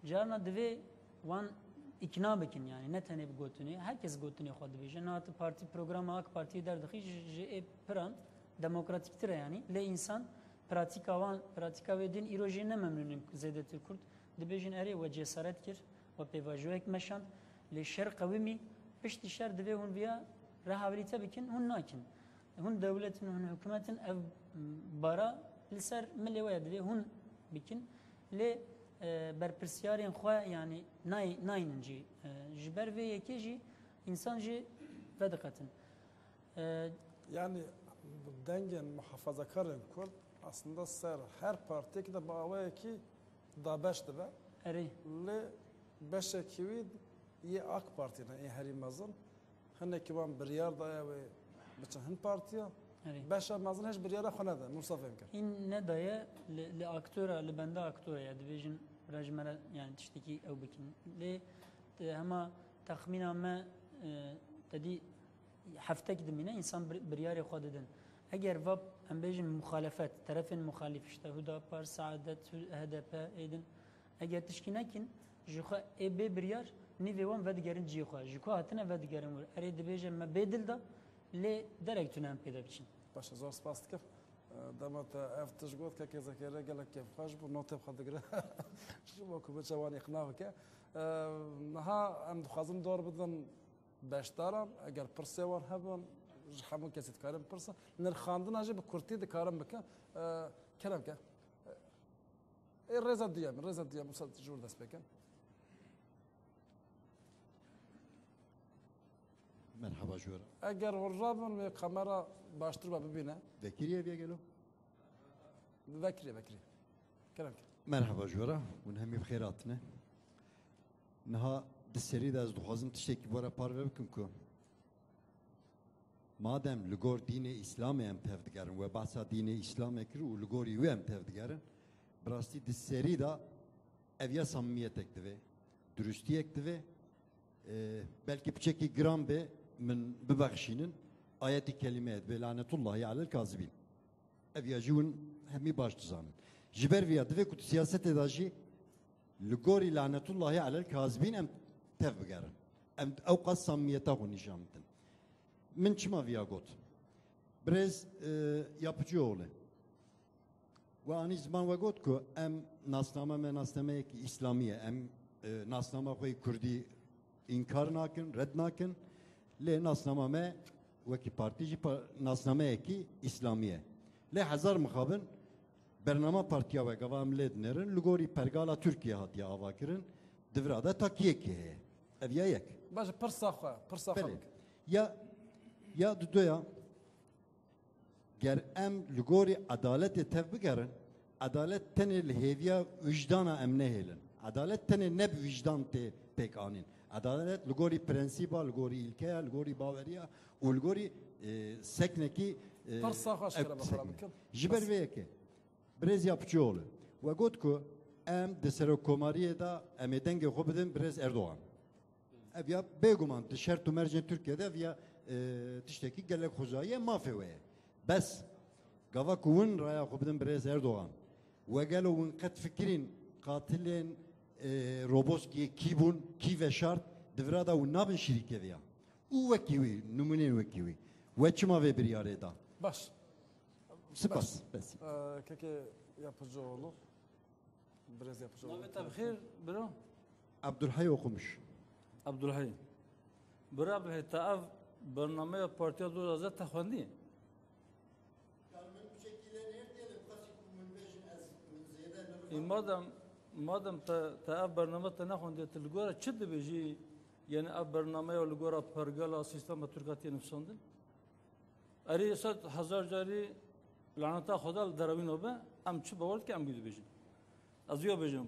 Carna divê wan îkna bikin, yani ne tenê bi gotinê. Her kes gotinê xwe dibêje. Niha tu partî, programa AK Partiyê derdixî, ji, ji ê piran demokratîktir e yani. Lê însan pratîka wan, pratîka wê din îro jê ne memnûn in zêdetir Kurd. Dibêjin erê we cesaret kir, we pêvajoyek meşand. Lê şer qewimî, piştî şer divê hûn viya rehabilite bikin, hûn nakin. Hûn dewlet in, hûn hikûmet in, ev bara li ser milê we ye, divê hûn bikin. Lê, e, berpirsiyarên xwe, yani, nay-, naynin cî. E, ji ber vê yekê jî însan jê vediqetin. E, Yani dengên muhafazakarên Kurd aslında ser her partiyekî de bi awayekî dabeş dibe. Erê. Lê beşekî wî yê AK Partî ne, ê herî mezin. Hinekî wan biryar daye wê biçin hin partiya. Erê. Beşa mezin hêj biryara xwe nede. Min wisa fêm kir. Hîn nedaye li, li aktora, li benda aktora ya. Dibêjin, bira ji me re, yani, tiştekî ew bikin. Lê, e, hema texmîna me, e, te dî heftek dimîne, însan bir-, biryarê xwe didin. Eger va, em bêjin, muxalefet, terefên muxalîf, işte Hudapar, Saadet, H D P, êdin, eger tişkî nekin, ji xwe ê bê biryar, nîvê wan vedigerin cihê xwe. Ji ku hatine vedigerin wir. Erê dibêje me bê dil da, lê derek tune em pê de biçin. Baş e, zor spas dikim. E, dema te ev tişt got, kekê Zekeriya gelek kêfxweş bû, notê xwe digire. Ji bo ku biçe wan îqna bike. E, niha em dixwazin dor bidin beşdaran, eger pirsê wan hebin, ji hemû kesî dikarin pirsin. Nirxandina jî bi kurtî dikarin bikin. E, kerem ke. E, ê rêza duyem, rêza duyem, wisa ji wir dest pê kin. Merhaba ji we re. Eger hûn rabin, wê kamera baştir be bibîne. Vekirî ev ye gelo? Vekirî, vekirî. Kerem ke. Merhaba ji we re. Hûn hemî bi xêr hatine. Niha di serî de ez dixwazim tiştekî bi we re parve bikim ku madem li gor dînê Îslamê em tev digerin, we behsa dînê Îslamê kir û li gorî wê em tev digerin, bi rastî di serî de ev ya samimiyetek divê, durustiyek divê, e, belkî piçekî giran bê, min bibexşînin, ayetî kelîmeyê divê, lanetullahî alel kazibîn. Ev ya jî hûn hemî baş dizanin. Ji ber vê ya divê ku di siyasetê de jî li gorî lanetullahî alel kazibîn em tev bigerin. Em ew qas samimiyeta xwe nîşan bidin. Min çima viya got? Birêz, e, Yapıcıoğlu, we anî ziman, we got ku em nasname me nasnameyekî îslamî ye. Em, e, nasnama xwe yê kurdî înkar nakin, red nakin. Lê nasnama me wekî partî jî pa-, nasnameyekî îslamî ye. Lê hezar mixabin bernama partiya we gava em lê dinêrin, li gorî pergala Tirkiye hatiye avakirin, di vira de takiyekî heye. Ev ya yek. Baş e, pirsa xwe, pirsa xwe Belê. Bike. Ya, ya dudoya, Ger em li gorî edaletê tev bigerin, edalet tenê li hêviya wijdana em nehêlin. Edalet tenê ne bi wijdan tê pêk anîn. Edalet li gorî prensîba, li gorî îlkeya, li gorî baweriya û li gorî, e, seknekî, e, Pirsa xwe ji ev kere bi xwe sekne. Bikim. Ji ber vê yekê, Birêz Yapıcıoğlu, we got ku em di serokkomariyê de em ê dengê xwe bidin birêz Erdogan. Ev ya bêguman di şert û mercên Tirkiye de ev ya, e, tiştekî gelek xwezayî ye, mafê we ye. Bes, gava ku win raya xwe bidin birêz Erdogan, we gelo win qet fikirîn qatilên, e, Roboskiyê kî bûn, kî veşart, di vira de win nabin şirîkê vê ya. Û wekî wî, nimûneyên wekî wî. We çima vê biryarê da? Baş. Spas. Baş. Bes. Ee, keke Yapıcıoğlu. Birêz Yapıcıoğlu. Navê te bi xêr, biro? Abdulhay Okumuş. Abdulhay. Bira Abdulhay, te ev bernameya Partiya Doza Azad te xwendî? Ê, madem, madem te, te ev bername te nexwendiye, tu li gora çi dibêjî? Yani ev bernameya li gora pergala sîstema Tirka tê nivîsandin? Erê, sed hezar carî laneta Xweda li derewîna be, em çi bawer dikin, em wî dibêjin. Ez wî bêjim.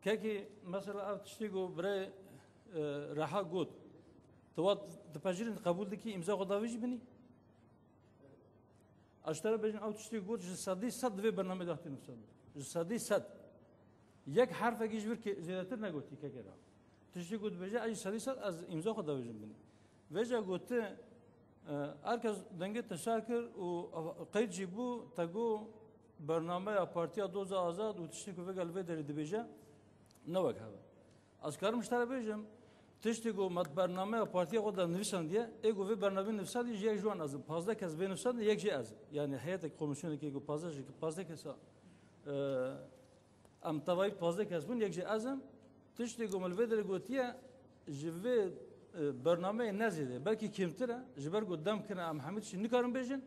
Kekî, mesela ev tiştê ku birê, e, Reha got, tu wat dipejirî, qebûl dikî, îmza xwe davêjî binî? Ez ji te re bêjim, ew tiştê got, ji sedî sed di vê bernameyê de hatî nivîsandin. Ji sedî sed. Yek herfekî ji vir ke-, zêdetir negotî kekê re. Tiştê ku dibêje, ez ji sedî sed ez îmza xwe davêjim binî. Vêca ku tu, e, her kes dengê te şer kir û qeyd jî bû, te got bernameya Partiya Doza Azad û tiştê ku vêga li vê derê dibêje, ne wek hev e. Ez karim ji te re bêjim, tiştê ku me di bernameya partiya xwe de nivîsandiye, ê ku vê bernameyê nivîsandiye ji yek ji wan ez im. Pazdeh kes vê nivîsandiye, yek jî ez im. Yani heyetek, komîsyonekê ku pazdeh ji, pazdeh kesa, e, em tevayî pazdeh kes bûn, yek jî ez im. Tiştê ku me li vê derê gotiye, ji vê, e, bernameyê ne zêde, belkî kêmtir e, ji ber ku dem kine em hemî tiştî nikarin bêjin,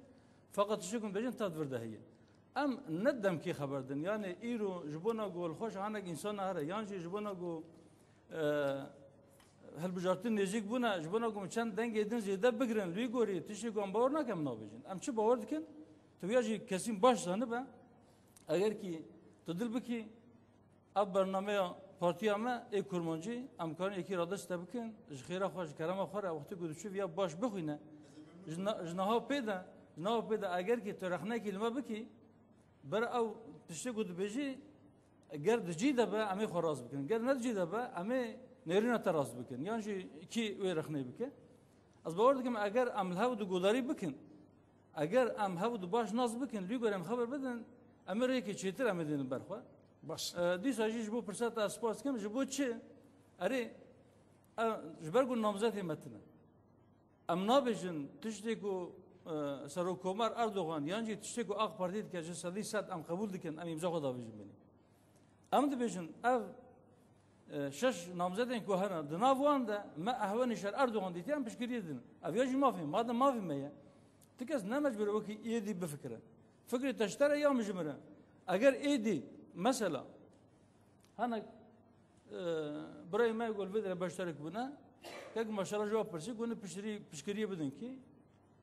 feqet tiştê ku em bêjin tev di vir de heye. Em ne demkî xeber din. Yani îro ji bona ku li xwe ji hinek însana here, yan jî ji bona ku, e, hilbijartin nêzîk bûne, ji bona ku em çend dengê din zêde bigirin, li wî gorî tiştê ku em bawer nakin em nabêjin. Em çi bawer dikin? Tu ya jî kesîn baş zanibe, eger kî tu dil bikî, Ev bernameya partiya me ê kurmancî, em karin yekî radeste bikin, ji xêra xwe, ji kerema xwe re, wextê ku diçû viya baş bixwîne. Ji na-, ji niha pê de, ji niha pê de eger kî tu rexnekî li me bikî, ber ew tiştê ku dibêjî, ger di cî de be, em ê xwe rast bikin. Ger ne di cî de be, em ê nêrîna te rast bikin. Yan jî kî wê rexnê bike. Ez bawer dikim, eger em li hev du guhdarî bikin, eger em hev du baş nas bikin, li gorî em xeber bidin, em ê rêkê çêtir em ê dênin ber xwe. Baş. E, dîsa jî ji bo pirsa te ez spas dikim, ji bo çi? Erê, e, ji ber ku namzetê me tune. Em nabêjin tiştê ku, e, Serokkomar Erdogan yan jî tiştê ku AK Partî dike ji sedî sed em qebûl dikin, em îmza xwe davêjin binî. Em dibêjin, ev, e, şeş namzedên ku hene, di nav wan de me ehwenî şer Erdogan dîtiye, em piştgiriyê didin. Ev ya jî mafê, madem mafê me ye, ti kes ne mecbûr e wekî êdî bifikire. Fikrê te ji te re ya min ji min re. Eger êdî, mesela, hinek, e, birayê me ku li vê derê beşdarek bûne, kek maşallah ji wan pirsî, ku hûn piştgirî-, piştgiriyê bidin kî,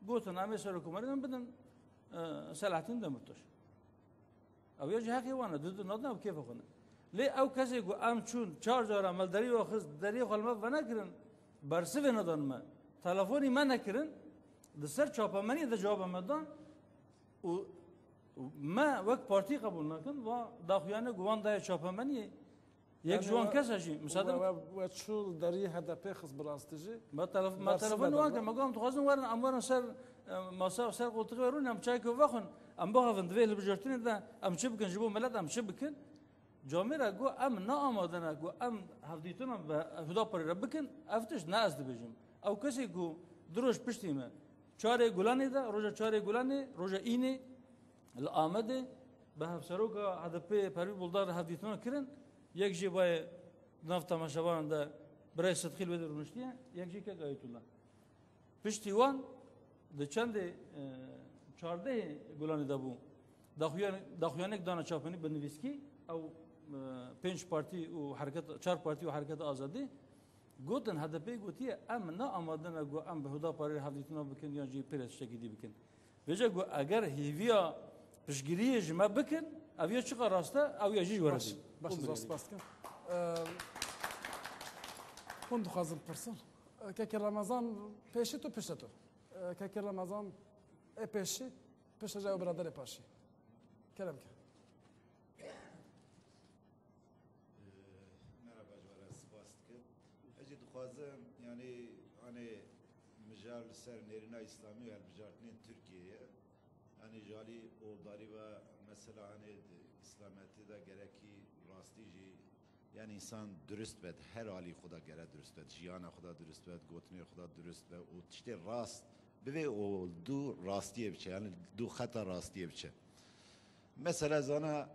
gotin, em ê serokkomarî bidin, e, Selahattin Demirtaş. Ew ya jî heqê wan e, didin nadin, ew kêfa xwe ne. Lê ew kesê ku em çûn çar cara me li deriyê xwe xist, deriyê xwe li me venekirin, bersivê nedan me, telefonî me nekirin, di ser çapemeniyê de cewaba me dan û, û me wek partî qebûl nakin, va daxuyane ku wan daye çapemeniyê, Yek ji wan kesa jî, misade bike. We, we, we çû derî H D P xist bi rastî jî. Me telef-, me telefon wan kir, me got, em dixwazin werin, em werin ser, e, masa, ser qoltixê we rûnin, em çayekê vexwin, em bixwin, di vê hilbijartinê de em çi bikin, ji bo milet em çi bikin? Camêra got, em ne amade ne, got, em hevdîtina bi Huda Parê re bikin, ev tişt ne ez dibêjim. Ew kesê ku du roj piştî me, çarê Gulanê de, roja çarê Gulanê, roja Înê, Li Amedê bi hevseroka H D P Pervîz Buldan re hevdîtina kirin, yek jî bayê di nav temaşevanan de birayê Sidqî li wê de rûniştiye, yek jî kek Ayetullah. Piştî wan di çendê, e, çardehê Gulanê de bû. Daxuyan-, daxuyanek dana çapenî bi nivîskî, ew, e, pênc partî û hereket, çar partî û Hereketa Azadî gotin, H D P gotiye, em ne amade ne ku em bi Huda Parê re hevdîtina bikin yan jî pê re tiştekî dî bikin. Vêca ku eger hêviya piştgiriyê ji me bikin, ev ya çiqa rast e, ew ya jî ji we re Baş, dîn. Baş, Hûn zor bilêrî. Spas dikim. Eee, hûn dixwazin pirsin. Eee, kekê Remezan pêşî tu pişte tu. Eee, kekê Remezan ê pêşî, pişte ji ew biraderê paşî. Kerem ke. Merhaba, ji we re spas dikim. Ez jî dixwazim, yanî, hanê mijal li ser nêrîna îslamî û hilbijartinên Tirkiyeyê ye. Yanî ji alî oldarî ve mesela, hanê di îslametiyê de gerekî rastî jî, yanî însan durist be, di her alî xwe de gere durist be, di jiyana xwe de durist be, di gotinê xwe de durist be û tiştê rast bivê û dû rastiyê biçe, yanî dû xeta rastiyê biçe. Mesela zana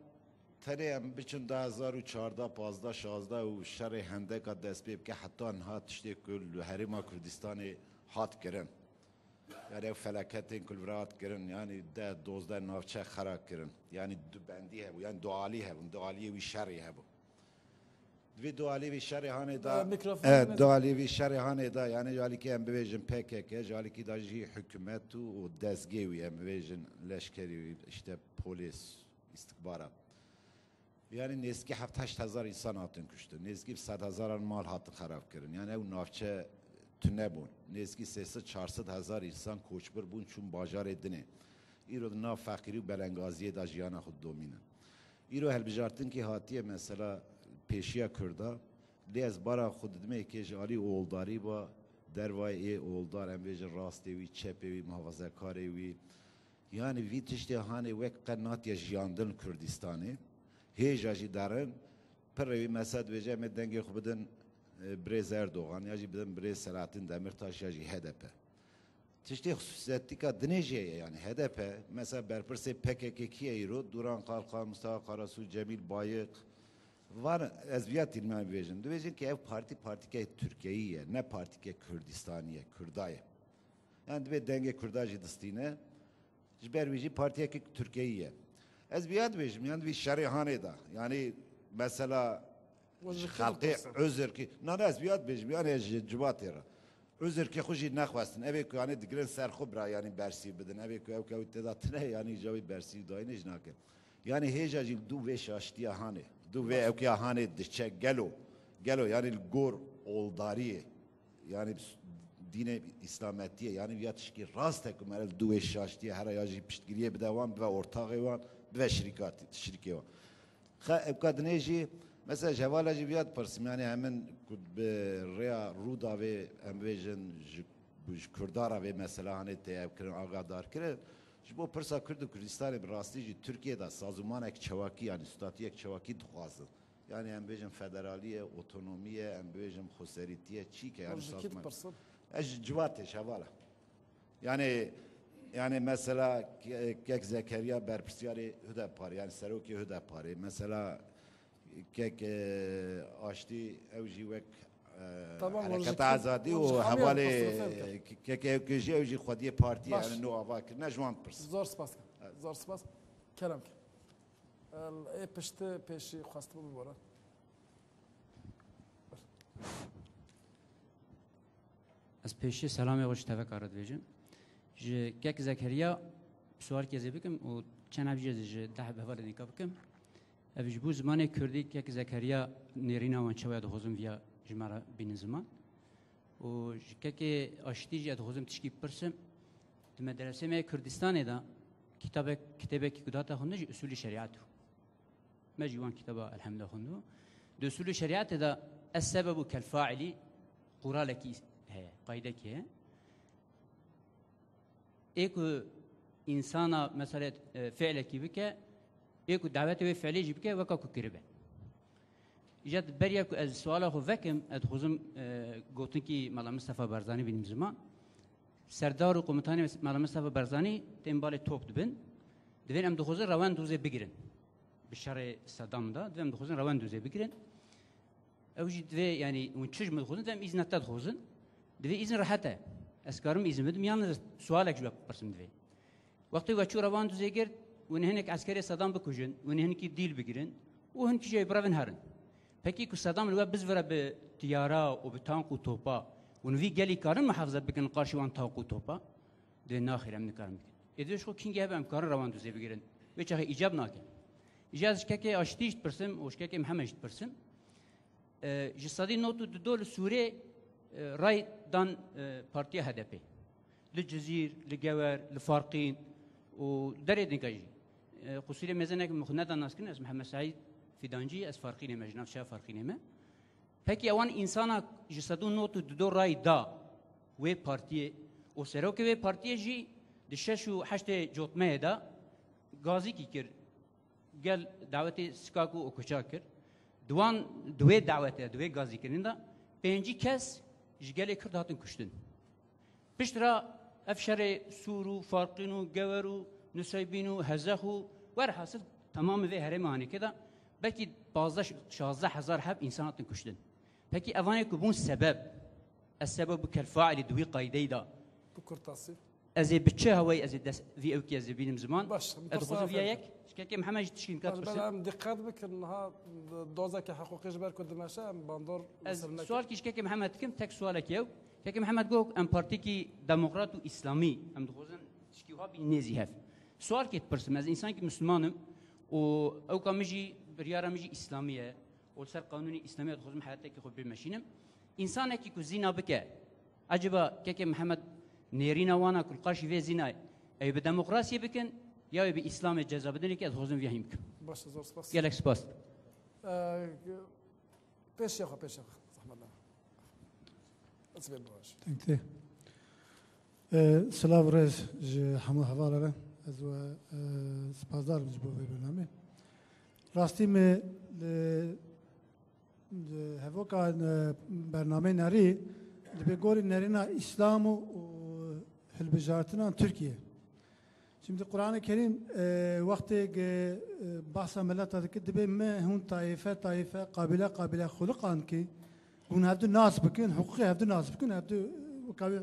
tenê em biçin du hezar û çardeh, pazdeh, şazdeh û şerê Hendeka dest pê bike heta niha tiştê ku li Herêma Kurdistanê hat kirin. Yani ev felaketên ku li vir hat kirin, yani deh dozdeh navçe xera kirin. Yani du bendî hebû, yani du alî hebûn, du aliyê wî şerê hebû. Di vê du alî vî şerê hanê da, Ee, mikrofon e, biraz du alî vî şerê hanê da, yani ji alîkî em bibêjin P K K, ji alîkî da jî hikûmet û, û dezgê wî em bibêjin leşkerî wî, işte polîs, îstikbara. Yani nêzîkî heft heşt hezar însan hatin kuştin, nêzîkî sed hezaran mal hatin xerab kirin. Yani ew navçe tune bûn. Nêzîkî sê sed çar sed hezar însan koçbir bûn, çûn bajarê dinê. Îro di nav feqîrî û belengaziyê de jiyana xwe didomînin. Îro hilbijartinkî hatiye mesela pêşiya Kurda, lê ez bara xwe didimê kê ji alî oldarî ba dervayê ê oldar, em bêjin rastê wî, çepê wî, muhafazekarê wî. Yani vî tiştê hanê wek qe natiye jiyandin li Kurdistanê. Hêja jî derin, pirê wî mesela dibêje em ê dengê xwe bidin, e, birêz Erdogan, ya jî bidin birêz Selahattin Demirtaş ya jî H D P. Tiştê xusûsiyetîka dinê jî heye, yani H D P, mesela berpirsê P K K kî ye îro? Duran Kalkan, Mustafa Karasu, Cemîl Bayik. Van ez viya tîlmê bibêjim. Dibêjin ki ev partî partîkek Tirkiyeyî ye, ne partîkek Kurdistanî ye, Kurda ye. Yani divê dengê Kurda jî distîne. Ji ber wî jî partiyekî Tirkiyeyî ye. Ez viya dibêjim, yani vî şerê hanê da. Yani mesela Ji ji xelkê Tirkiyê Özerkî, na, na, ez viya dibêjim, yani ji civatê re. Özerkê xwe jî nexwestin. Evê ku yani digirin ser xwe bira, yani bersîv bidin. Evê ku ew kewt tê de tine, yani îca wî bersîv dayînê jî nakin. Yani hêja jî du vê şaştiya hanê, du vê ewkiya hanê diçe gelo, gelo yani li gor oldariyê, yani dînê îslametiyê, yani ya tişkî rast e ku mere li du vê şaştiye here ya jî piştgiriyê bide wan, bibe ortaxê wan, bibe şirîkatî, şirîkê wan. Xe, ewka dinê jî, mesela ji hevala jî viya dipirsim, yani hemin ku bi rêya Rûdawê, em bêjin, ji, ji Kurda re vê mesela hanê tê ev kirin, agadar kirin. Ji bo pirsa Kurd û Kurdistanê bi rastî jî Tirkiye de sazûmanek çewakî, yani statuyek çewakî dixwazin. Yani em bêjin federalî ye, otonomî ye, em bêjin xweserîtî ye, çî ke, yani Ji kî sazûman. Dipirsin? Ez ji civatê, ji hevala. Yani, yani mesela ke-, Kek Zekeriya berpirsiyarê Hudeparê, yani serokê Hudeparê. Mesela Kek, e, Aştî ew jî wek, e, Tamam, Hereketa Azadî û hevalê Kek Ewkê jî ew jî xwediyê partiyê, yani nû ava kirine, ji wan pirsin. Zor spas. Zor spas. Kerem ke. Ê piştî pêşî xwestibû bibore. Ez pêşî selamê xwe ji teveka re dibêjim. Ji Kek Zekeriya sualkê ez ê bikim û çend heb jî ez ê ji deh bi hevalên dîka bikim. Ev ji bo zimanê kurdî Kek Zekeriya nêrîna wan çawa dixwazim viya ji me re bînin ziman. Û ji Kekê Aştî jî ez dixwazim tişkî bipirsim. Di medresê me yê Kurdistanê de kitabek, kitêbekî ku dihate xwendin jî usulî şerîet bû. Me jî wan kitaba elhemdulillah xwendibû. Di usulî şerîetê de es-sebeb û kel-failî quralekî heye, qaydekî heye. Ê ku însana, mesela, e, fi'lekî bike, ê ku dawetê wê fi'lê jî bike, weka ku kiribe. Îca di beriya ku ez suala xwe vekim, ez dixwazim, e, gotinkî Mela Mistefa Barzanî bînim ziman. Serdar û komutanê Mela Mistefa Barzanî tên balê top dibin. Divên em dixwazin rewend dozê bigirin. Bi şerê Sedam de, divê em dixwazin rewend dozê bigirin. Ew jî divê, yanî, hûn çi ji min dixwazin? Divê em îzna te dixwazin. Divê îzin rehet e. Ez karim îzin bidim, yan ez sualek ji we bipirsim divê. Wextê we çû rewand û zêgir, hûn hinek eskerê Sedam bikujin, hûn hinkî dîl bigirin û hinkî jî birevin herin. Pekî ku Sedam li we bizvire bi tiyara û bi tank û topa, hûn vî gelî karin muhafaza bikin qarşî wan tank û topa? Divê naxêr, em nikarin bikin. Êdî ji xwe kîngê hebe em karin rewandûzê bigirin. Wê çaxê îcab nake. Ji ez ji kekê Aştî jî dipirsim û ji kekê Mihemed jî dipirsim. E, ji sedî nod û du li Sûrê, e, ray dan, e, partiya H D P. Li Cizîr, li Gewer, li Farqîn û derê dinka jî. E, qusûrê mêzenek min xwe nedan naskirin, ez Mihemed Seîd Fîdancî, ez Farqînê me, ji nav çiya Farqînê me. Pekî ewan însana ji sedî nod û du ray da wê partiyê û serokê wê partiyê jî di şeş û heştê cotmeyê de gazîkî kir. Gel dawetê Sikaku û Kuça kir. Di wan, di wê dawetê, di wê gazîkirinê de pêncî kes ji gelê Kurd hatin kuştin. Pişt re ev şerê Sûr û Farqîn û Gewer û Nuseybîn û Hezex û werhasil temamê vê herêma Hanîkê de belkî pazdeh şazdeh hezar heb însan hatin kuştin. Pekî evanê ku bûn sebeb, ez sebeb û kerfailî di wî qaydeyî de Bi kurtasî. Ez ê bi çi hewayî ez ê dest vî ewkî ez ê bînim ziman? Baş, Ez dixwazim viya yek, ji kekê Mihemed jî tişkî nikat Bel, bel pirsim. Em diqet bikin, niha dozeke hiqûqî ji ber ku dimeşe, em bandor Ez sualkî ji kekê Mihemed dikim, tek sualekî ew. Kekê Mihemed got, em partîkî demokrat û îslamî, em dixwazin tişkî wiha bînin nêzî hev. Sualkê dipirsim, ez însankî misliman im û ewka min jî, biryara min jî îslamî ye û li ser qanûnê îslamî ya dixwazim heyatekî xwe bimeşînim. Însanekî ku zîna bike, eciba kekê Mihemed nêrîna wana ku li qarşî vê zînayê, ew bi demokrasiyê bikin ya wê bi îslamê ceza bidin, yekê ez dixwazim vîya hîn bikim. Baş e, zor spas. Gelek spas. Ee, pêşiya xwe, pêşiya xwe. Zehmet nebe. Ez bê baş. Thank you. Ee, silav rêz ji hemû hevala re. Ez we, e, spasdar im ji bo vê bernamê. Rastî me li Di hevoka, e, bernameyê nerî, dibê gorî nerîna Îslam û, û hilbijartinan Tirkiye. Şimdi Qur'anê Kerîm, e, wextê ge, e, bahsa mileta dike, dibê me hûn tayîfe, tayîfe, qabîle, qabîle xuliqan ki, hûn hevdu nas bikin, hiqûqê hevdu nas bikin, hevdu, e, weka, e,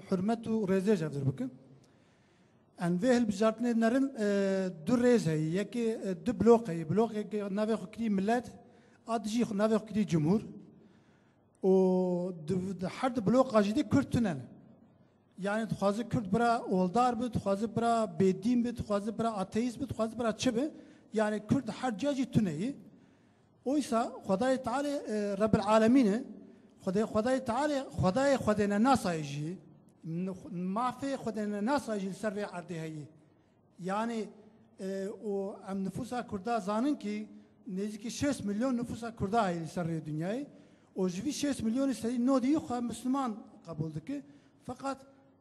hurmet û rêzê ji hevdu bikin. Em vê hilbijartinê nerin, e, du rêz heye. Yekê, e, du blok heye. Blokê navê xwe kirî milet, a dijî xwe navê xwe kirî cumhur. Û di, di her du bloka jî de Kurd tune ne. Yani dixwaze Kurd bira oldar bi, dixwaze bira bêdîn bi, dixwaze bira ateîst bi, dixwaze bira çi bi. Yani Kurd her ciya jî tune ye. Oysa Xwedayê Tealê, e, Rebbil Alemîn e. Xwedê-, Xwedayê Tealê, Xwedayê xwedênenasayê jî, n-, mafê xwedênenasayê jî li ser vê erdê heye. Yani, e, û em nifûsa Kurda zanin ki nêzîkî şêst milyon nifûsa Kurda heye li ser rê dinyayê. Û ji vî şêst milyonî sedî nodî xwe Misliman qebûl dike. Feqet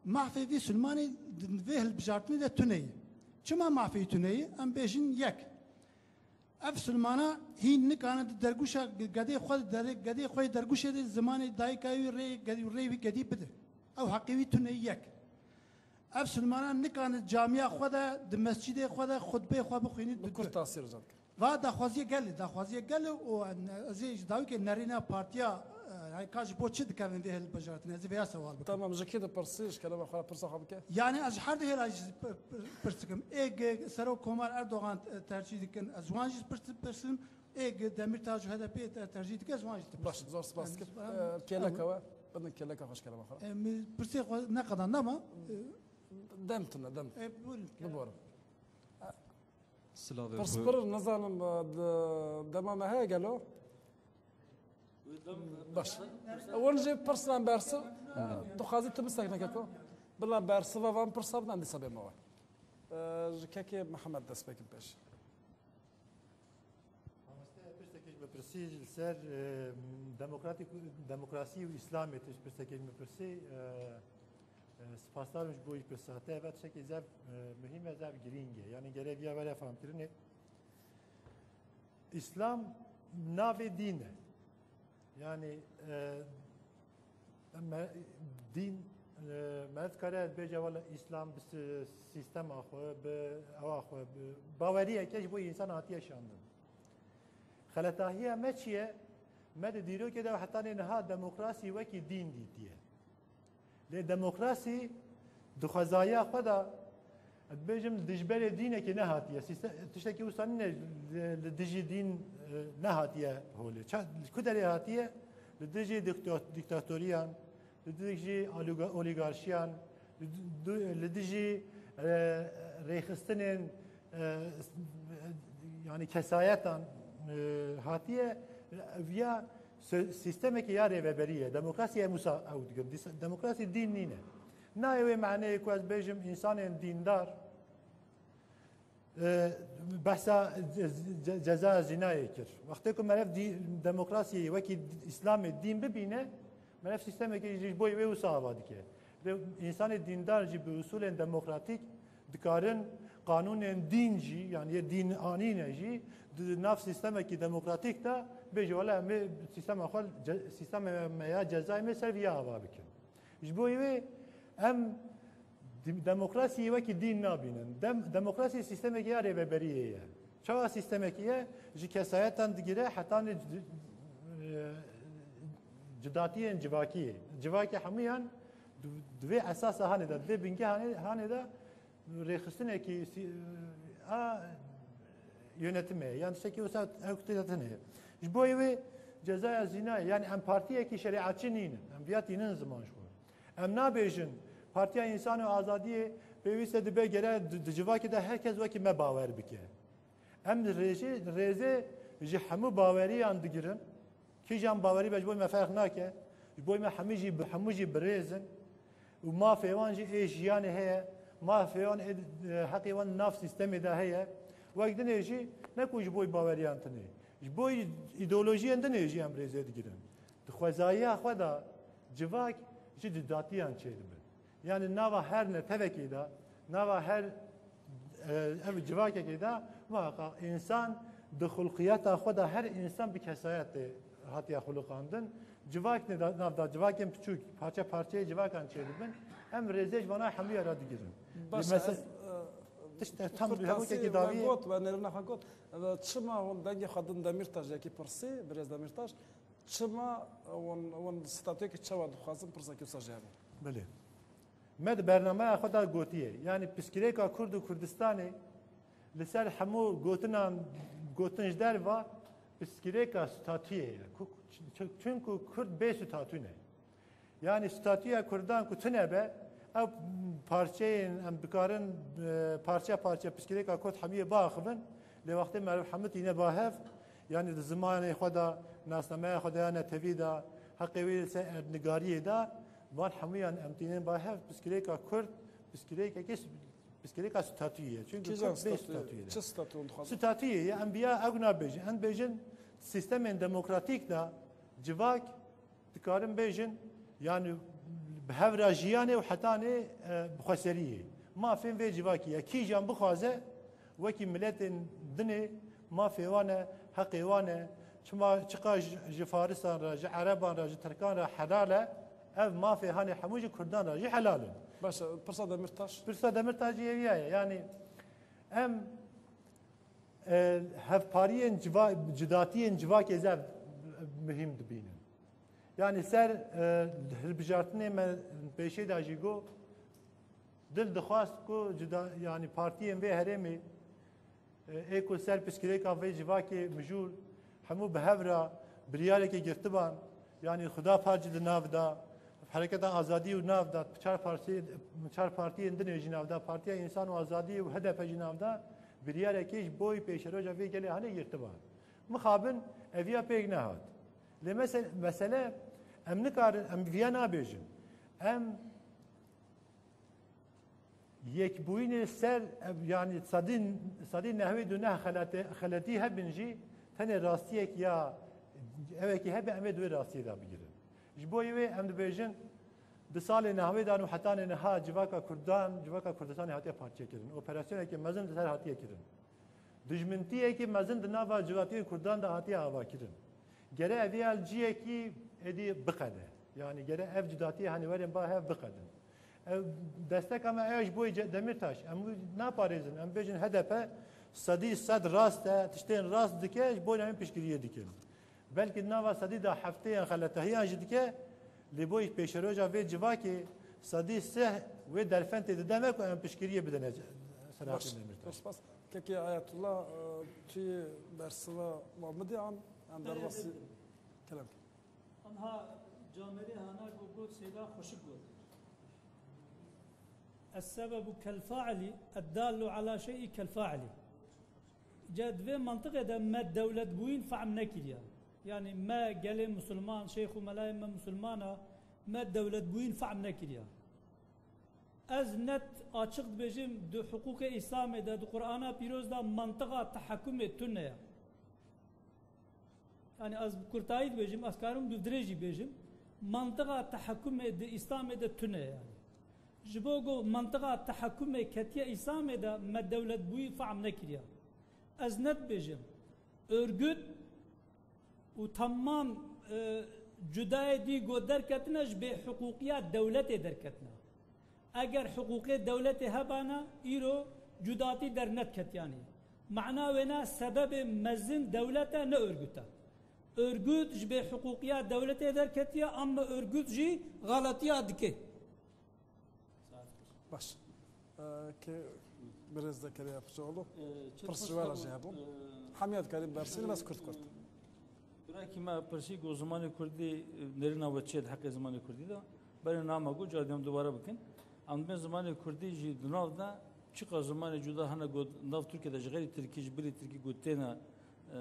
mafê vî Silmanê di vê hilbijartinê de tune ye. Çima mafê wî tune ye? Em bêjin yek. Ev silmana hîn nikane di dergûşa gedê xwe, derê-, gedê xwe yê dergûşê de zimanê dayika wî rê, gedî, rê wî gedî bide. Ew heqê wî tune yek. Ev silmana nikane camiya xwe de, di mescîdê xwe de xutbê xwe bixwînî. Bi kurtasî rica dikim. Va daxwaziye gel e, daxwaziye gel e û ez ê ji dawîkê nerîna partiya, e, yani ka ji bo çi dikevin vê hilbijartinê? Ez ê vêya sewal bikim. Tamam, ji kê dipirsî, ji kelama xwe re pirsa xwe bike. Yani ez ji her du hêla jî pir-, pir-, pirs dikim. Ê ge Serok Komar Erdogan, e, tercîh dikin, ez wan jî pirs dipirsim. Ê ge Demîrtaş û H D P te-, tercîh dike, ez wan jî dipirsim. Baş, zor spas dikim. Yani, e, kêleka we, bidin kêleka xwe ji kelama xwe re. E, min pirsê xwe neqedand ama, e, Dem tune, dem. E, buyurun. Biborin. Silavê Pirs xwe. Pir nizanim, e, de-, dema me heye gelo? Baş. Wan jî pirsan bersiv, dixwazî tu bisekne keko. Bila bersiva van pirsa bidan dîsa bê me we. E, ji kekê Mihemed dest pê kim pêş. Mamoste, pirsekê ji me pirsî li ser, e, demokratîk, demokrasî û Îslamê tu ji pirsekê ji me pirsî, e, e, spasdar im ji bo wî pirsa te. Ev tiştekî zef, e, muhîm e, zef girîng e. Yanî gerek viya were famkirinê. Îslam navê dîn e. Yanî, e, me, dîn, e, meriv dikare bêje, wele Îslam bi si-, sîstema xwe, bi ewa xwe, bi baweriyeke ji bo însan hatiye şandin. Xeletahiya me çi ye? Me di dîrokê de hetanê niha demokrasî wekî dîn dîtiye. Lê demokrasî di xwezaya xwe de, ez dibêjim, li dijberê dînekê nehatiye. Sîste-, tiştekî wisa nîne li, li dijî dîn, e, nehatiye holê. Ça-, li ku derê hatiye? Li dijî dikto-, dîktatoriyan, li dijî oliga-, olîgarşiyan, li di-, du-, li dijî, e, rêxistinên, e, s-, yani kesayetan, e, hatiye, viya sö-, sîstemekê ya rêveberî ye. Demokrasiyê em wisa ew dikin. Dîsa-, demokrasî dîn nîne. Nayê wê maneyê ku ez bêjim însanên dîndar, e, behsa ce-, ce-, cezaya zînayê kir. Wextê ku meriv dî-, demokrasiyê wekî Îslamê dîn bibîne, meriv sîstemekê jî ji bo wê wisa ava dike. Lê însanê dîndar jî bi usulên demokratîk dikarin qanûnên dîn jî, yani yê dîn anîne jî, di nav sîstemekî demokratîk de bêje, wele em ê sîstema xwe, ce-, sîstema me ya cezayê me ser viya ava bikin. Ji bo wê em di-, demokrasiyê wekî dîn nabînin. Dem-, demokrasiyê sîstemekî ya rêveberiyê ye. Çawa sîstemekî ye? Ji kesayetan digire hetanê ci-, e, cidatiyên civakiyê. Civakê hemûyan di, di vê esasa hanê de, di vê bingê hanê, hanê de rêxistinekî sî-, a yönetimê, yan tiştekî wisa ew tê de tune ye. Ji bo wê cezaya zînayê, yani em partiyekî şerîatçî nînin. Em viya tînin ziman ji xwe. Em nabêjin, Partiya Însan û Azadiyê pêwîst e dibe gere di, di civakê de her kes wekî me bawer bike. Em rêjê, rêzê ji hemû baweriyan digirin. Kîjan bawerî be ji bo me ferq nake. Ji bo me hemû jî, hemû jî birêz in. Û mafê wan jî ê jiyanê heye. Mafê wan ê, e, heqê wan nav sîstemê de heye. Wek dinê jî ne ku ji bo baweriyan tinê. Ji bo îdeolojiyên dinê jî em rêzê digirin. Di xwezayiya xwe de civak ji cudatiyan çêdibin. Yani nava her netewekê de, nava her, e, ev civakekê de muheqeq însan di xulqiyeta xwe de her însan bi kesayetê hatiye xuliqandin. Civak ne da, nav da civakên piçûk, parçe parçeyê civakan çêdibin. Em rêzê ji vana hemûya re digirin. Baş e, mese-, ez, e, tişt, e, tam bi kurtasî hemûkekî we dawî ye. Got, we nêrîna xwe got. E, çima hûn dengê xwe din Demîrtaş yekî pirsî, birêz Demîrtaş, çima hûn, hûn statuyekî çawa dixwazin, pirsekî wisa jî hebe? Belê. Me di bernameya xwe de gotiye, yanî piskirêka Kurd û Kurdistanê li ser hemû gotinan, gotin ji derve piskirêka statuyê ye. Ku-, çu-, çunku Kurd bê statû ne. Yanî statûya Kurdan ku tune be, ew parçeyên em dikarin, e, parçe parçe piskirêka Kurd hemiyê biaxivin, lê wextê meriv hemû tîne ba hev, yanî di zimanê xwe de, nasnameya xwe de ya netewî de, heqê wê li ser erdnigariyê de, van hemûyan em tînin ba hev, piskirêka Kurd, piskirêkekê, piskirêka statûyê ye. Çünkü Kîjan Kurd bê statûyê? Statûyê de. Çi statû dixwazin? Statûyê ye, em biya ew nabêjin. Em bêjin, sîstemên demokratîk de civak dikarin bêjin, yani bi hev re jiyanê û hetanê, e, bi xweseriyê. Mafên vê civakî ye. Kîjan bixwaze, wekî miletên dinê mafê wan e, heqê wan e. Çima, çiqa ji, ji Farisan re, ji Ereban re, ji Tirkan re helal e, ev mafê hanê hemû ji Kurdan re jî helal in. Baş e, pirsa Demîrtaş? Pirsa Demîrtaş jî eviya ye. Yani em, e, hevpariyên civa-, cidatiyên civakê zef muhîm dibînin. Yani ser, e, hilbijartinê me pêşê de jî got, dil dixwast ku cida, yani partiyên vê herêmê, e, ê ku ser piskirêka vê civakê mijûl hemû bi hev re biryarekê girtiban, yani Xuda Par jî di nav de, Hereketa Azadî û nav de, çar partî-, çar partiyên dinê jî nav de, Partiya Însan û Azadî û H D P jî nav de, biryarekê ji bo pêşeroja vê gelê hanê girtiban. Mixabin eviya pêk nehat. Lê mese-, mesele, em nikarin, em viya nabêjin. Em yekbûyînê ser, ev, yanî sedî, sedî nehwêd û neh xelete-, xeletî hebin jî, tenê rastiyek ya ewekî hebe, em ê di wê rastiyê de bigirin. Ji bo wê em dibêjin, di salê nehwêdan û hetanê niha civaka Kurdan, civaka Kurdistanê hatiye parçekirin. Operasyonekê mezin li ser hatiye kirin. Dijmintiyekî mezin di nava civatiyên Kurdan de hatiye avakirin. Gere ev ya li ciyekî êdî biqede. Yanî gere ev cudatiyê hanî werin ba hev biqedin. Ev desteka me ew ji bo Ce-, Demîrtaş. Em wî naparêzin. Em bêjin H D P sedî sed rast e, tiştên rast dike, ji bo em piştgiriyê dikin. Belkî di nava sedî da heftê yan xeletahiyan jî dike, lê bo pêşeroja vê civakê sedî sih wê derfetê dide me ku em piştgiriyê bidine Selahattin Demirtaş. Baş, spas. Kekê Ayetullah, e, tu yê bersiva Mahmudê an, em Belê, derbasî belê. Kerem. Anha Camerê Hana ku got Seyda xweşik got. Es-sebebu kel-faili, ed-dallu ala şey'i kel-faili. Ca di vê mentiqê de me dewletbûyîn fehm nekiriye. Yanî me gelê misilman, şeyx û melayê me misilman a, me dewletbûyîn fehm nekiriye. Ez net açiq dibêjim, di hiqûqê Îslamê de, di Qur'ana Pîroz de mentiqa tehekumê tune ye. Yanî ez bi kurtayî dibêjim, ez karim bi dirêjî bêjim. Mentiqa tehekumê di Îslamê de tune ye yanî. Ji bo ku mentiqa tehekumê ketiye Îslamê de me dewletbûyî fehm nekiriye. Ez net dibêjim. Örgüt û temam, e, cudayê dî ku derketine ji bêhiqûqiya dewletê derketine. Eger hiqûqê dewletê hebana, îro cudatî dernedketiyanî. Mana wêna sebebê mezin dewlet e, ne örgüt e. Örgüt ji bêhiqûqiya dewletê derketiye, ama örgüt jî xaletiya dike. Baş. Ee, ki Birêz Zekeriya Piçoğlu. Ee, çi Pirs pirs ji we re hebo? Jî hebû. Ee, Hemî ya dikarî bersîn, bes kurt kurt. Ee, Birakî me pirsî ku zimanê kurdî, e, nêrîna we çi ye di heqê zimanê kurdî de? Berê nama ku cardî em dubare bikin. Em dibên zimanê kurdî jî di nav de çiqas zimanê cuda hene ku di nav Tirkiye de ji xeyrî tirkî, ji bilî tirkî ku têne, e,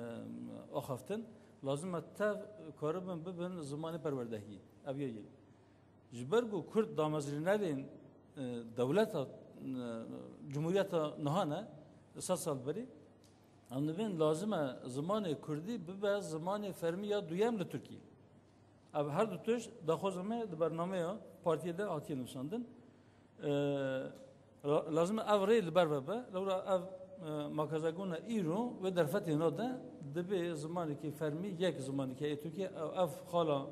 axaftin. Lazim e tev karibin bibin zimanê perwerdehiyê. Ev ya yek. Ji ber ku kurd damezrînerên, e, dewleta, e, cumhuriyeta niha ne, sed sal berê, em dibên lazim e zimanê kurdî bibe zimanê fermî ya duyem li Tirkiyê. Ev her du tişt daxwaza me di bernameya partiyê de hatiye nivîsandin. E, La-, lazim e ev rê li ber ve be. Lewra ev, e, makazagona îro wê derfetê nade, dibê zimanekî fermî, yek zimanekî yê Tirkiyê, ev, ev xala,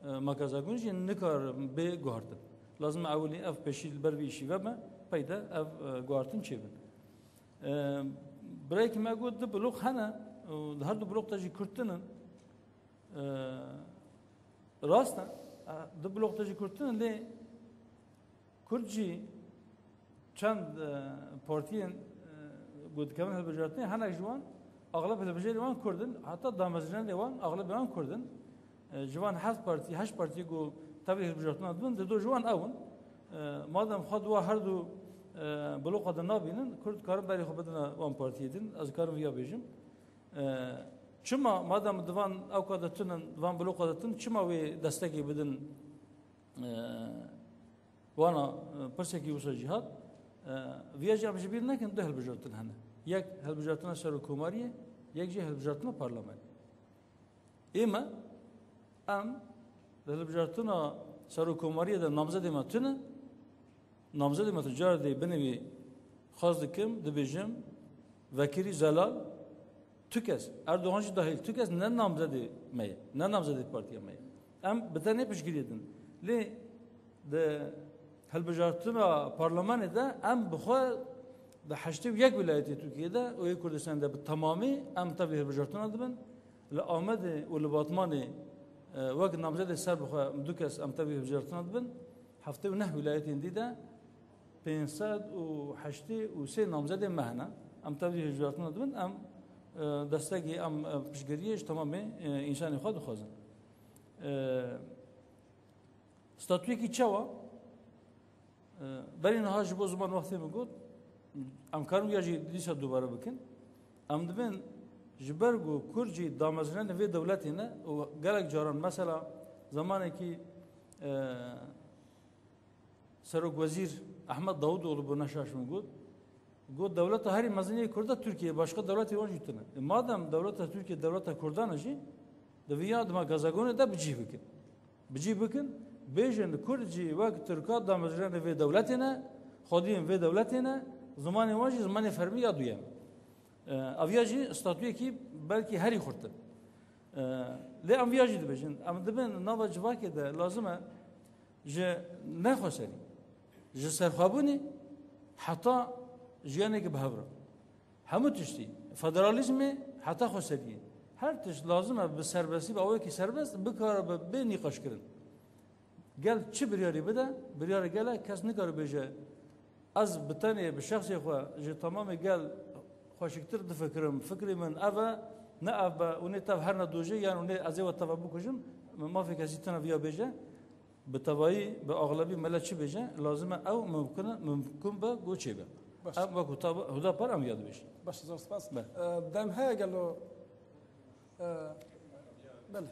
e, makazagon jî nikar bê guhartin. Lazim e ewilî ev pêşî li ber vî îşî vebe, peyde ev, e, guhartin çêbin. E, birayekî me got, du blok hene, û di her du blok de jî Kurd tinin. E, rast e, e, du blok de jî Kurd tinin, lê Kurd jî çend, e, partiyên, e, ku dikevin hilbijartinê, hinek ji wan, axleb hilbijarê wan Kurd in, heta damezrînenê wan, axlebê wan Kurd in. E, ji van heft partî, heşt partî ku tevlî hilbijartina dibin, di do ji wan ew in. E, madem xwe di wa her du, e, bloka de nabînin, Kurd dikarin berê xwe bidine wan partiyê din, ez dikarim viya bêjim. E, çima, madem di van ewka de tune, di van bloka de tune, çima wê destekê bidin, e, wana, e, pirsekî wisa jî hat? E, viya jî em ji bîr nekin, du hilbijartin hene. Yek hilbijartina serokkomariyê, yek jî hilbijartina parlamenê. Ê me, em di hilbijartina serokkomariyê de namzedê me tune, namzedê me tu cara dê binivî, xwaz dikim, dibêjim, vekirî zelal, tu kes, Erdogan jî dahil, tu kes ne namzedê me ye, ne namzedê partiya me ye. Em bi tenê piştgiriyê din. Lê di hilbijartina parlamenê de em bi xwe di heştê û yek wîlayetê Tirkiyê de û yê Kurdistanê de bi temamî em tevlî hilbijartina dibin. Li Amedê û li Batmanê, e, wek namzedê ser bi xwe du kes em tevlî hilbijartina dibin. Heftê û neh wîlayetên dî de pênc sed û heştê û sê namzedên me hene. Em tevlî hilbijartina dibin, em, e, destekê, em, e, piştgiriyê ji temamê, e, însanê xwe dixwazin. E, statuyekî çawa? E, berî niha ji bo ziman wextê min got, em karin ya jî dîsa dubare bikin. Em dibên ji ber ku Kurd jî damezrînenê vê dewletê ne û gelek caran, mesela, zamanekî, e, Serokwezîr Ehmed Davutoğlu bû, ne şaş min got. Got, dewleta herî mezin yê Kurda Tirkiye, başka dewletê wan jî tune. E, madem dewleta Tirkiye dewleta Kurdan e jî, di viya di makazagonê de bi cih bikin. Bi cih bikin, bêjin Kurd jî wek Tirka damezrênê vê dewletê ne, xwediyên vê dewletê ne, zimanê wan jî zimanê fermî ya duyem. E, ev ya jî statuyekî belkî herî xurt e. E, lê em viya jî dibêjin. Em dibin nava civakê de lazim e ji nexweserî, ji serxwebûnê heta jiyanekî bi hev re. Hemû tiştî, federalîzmê heta xweseriyê. Her tişt lazim e bi serbestî, bi awayekî serbest bikare be, bê nîqaşkirin. Gel çi biryarî bide, biryarê gel e, kes nikare bêje, ez bi tenê, bi şexsê xwe ji temamê gel xweşiktir difikirim, fikrê min ev e, ne ev be, û nê tev herine dojê, yan û nê ez ê we teva bikujim, mafê kesî tune viya bêje. Bi tevayî, bi axlebî mele çi bêje, lazim e ew mimkun e, mimkun be ku çêbe. Baş. Em wekî Hudapar em ya dibêjin. Baş, zor spas. Be. E, dem heye gelo? E, belê.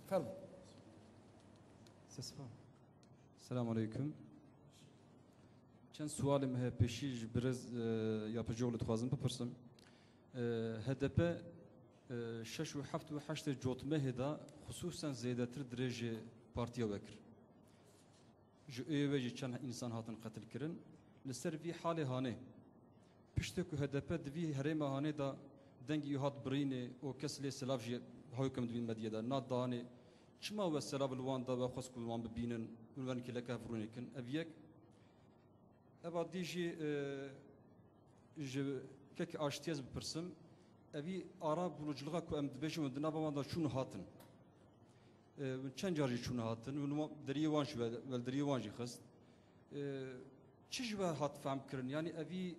Fermo. Ses var. Selamun aleyküm. Çend sualê me heye pêşî ji birêz, e, Yapıcıoğlu dixwazim bipirsim. E, H D P, e, şeş û heft û heştê cotmehê de xisûsen zêdetir dirêjê partiya we kir. Ji ê ve jî çend însan hatin qetilkirin. Li ser vî halê hanê, piştê ku H D P di vî herêma hanê de dengê wî hat birînê û kes lê silav jî hewkim dibîn medyê de, na danê çima we silav li wan da, we xwest ku wan bibînin û li wan kêleka hev rûnê kin? Ev yek. Eva dî jî, e, ji kek Aştiyê ez bipirsim. Evî ara bûlûcilixa ku em dibêjin, hûn di nava wan de çûn û hatin. E, hûn çend car jî çûn û hatin, hûn wa-, deriyê wan jî we-, we li deriyê wan jî xist. E, çi ji we hat fehm kirin? Yanî evî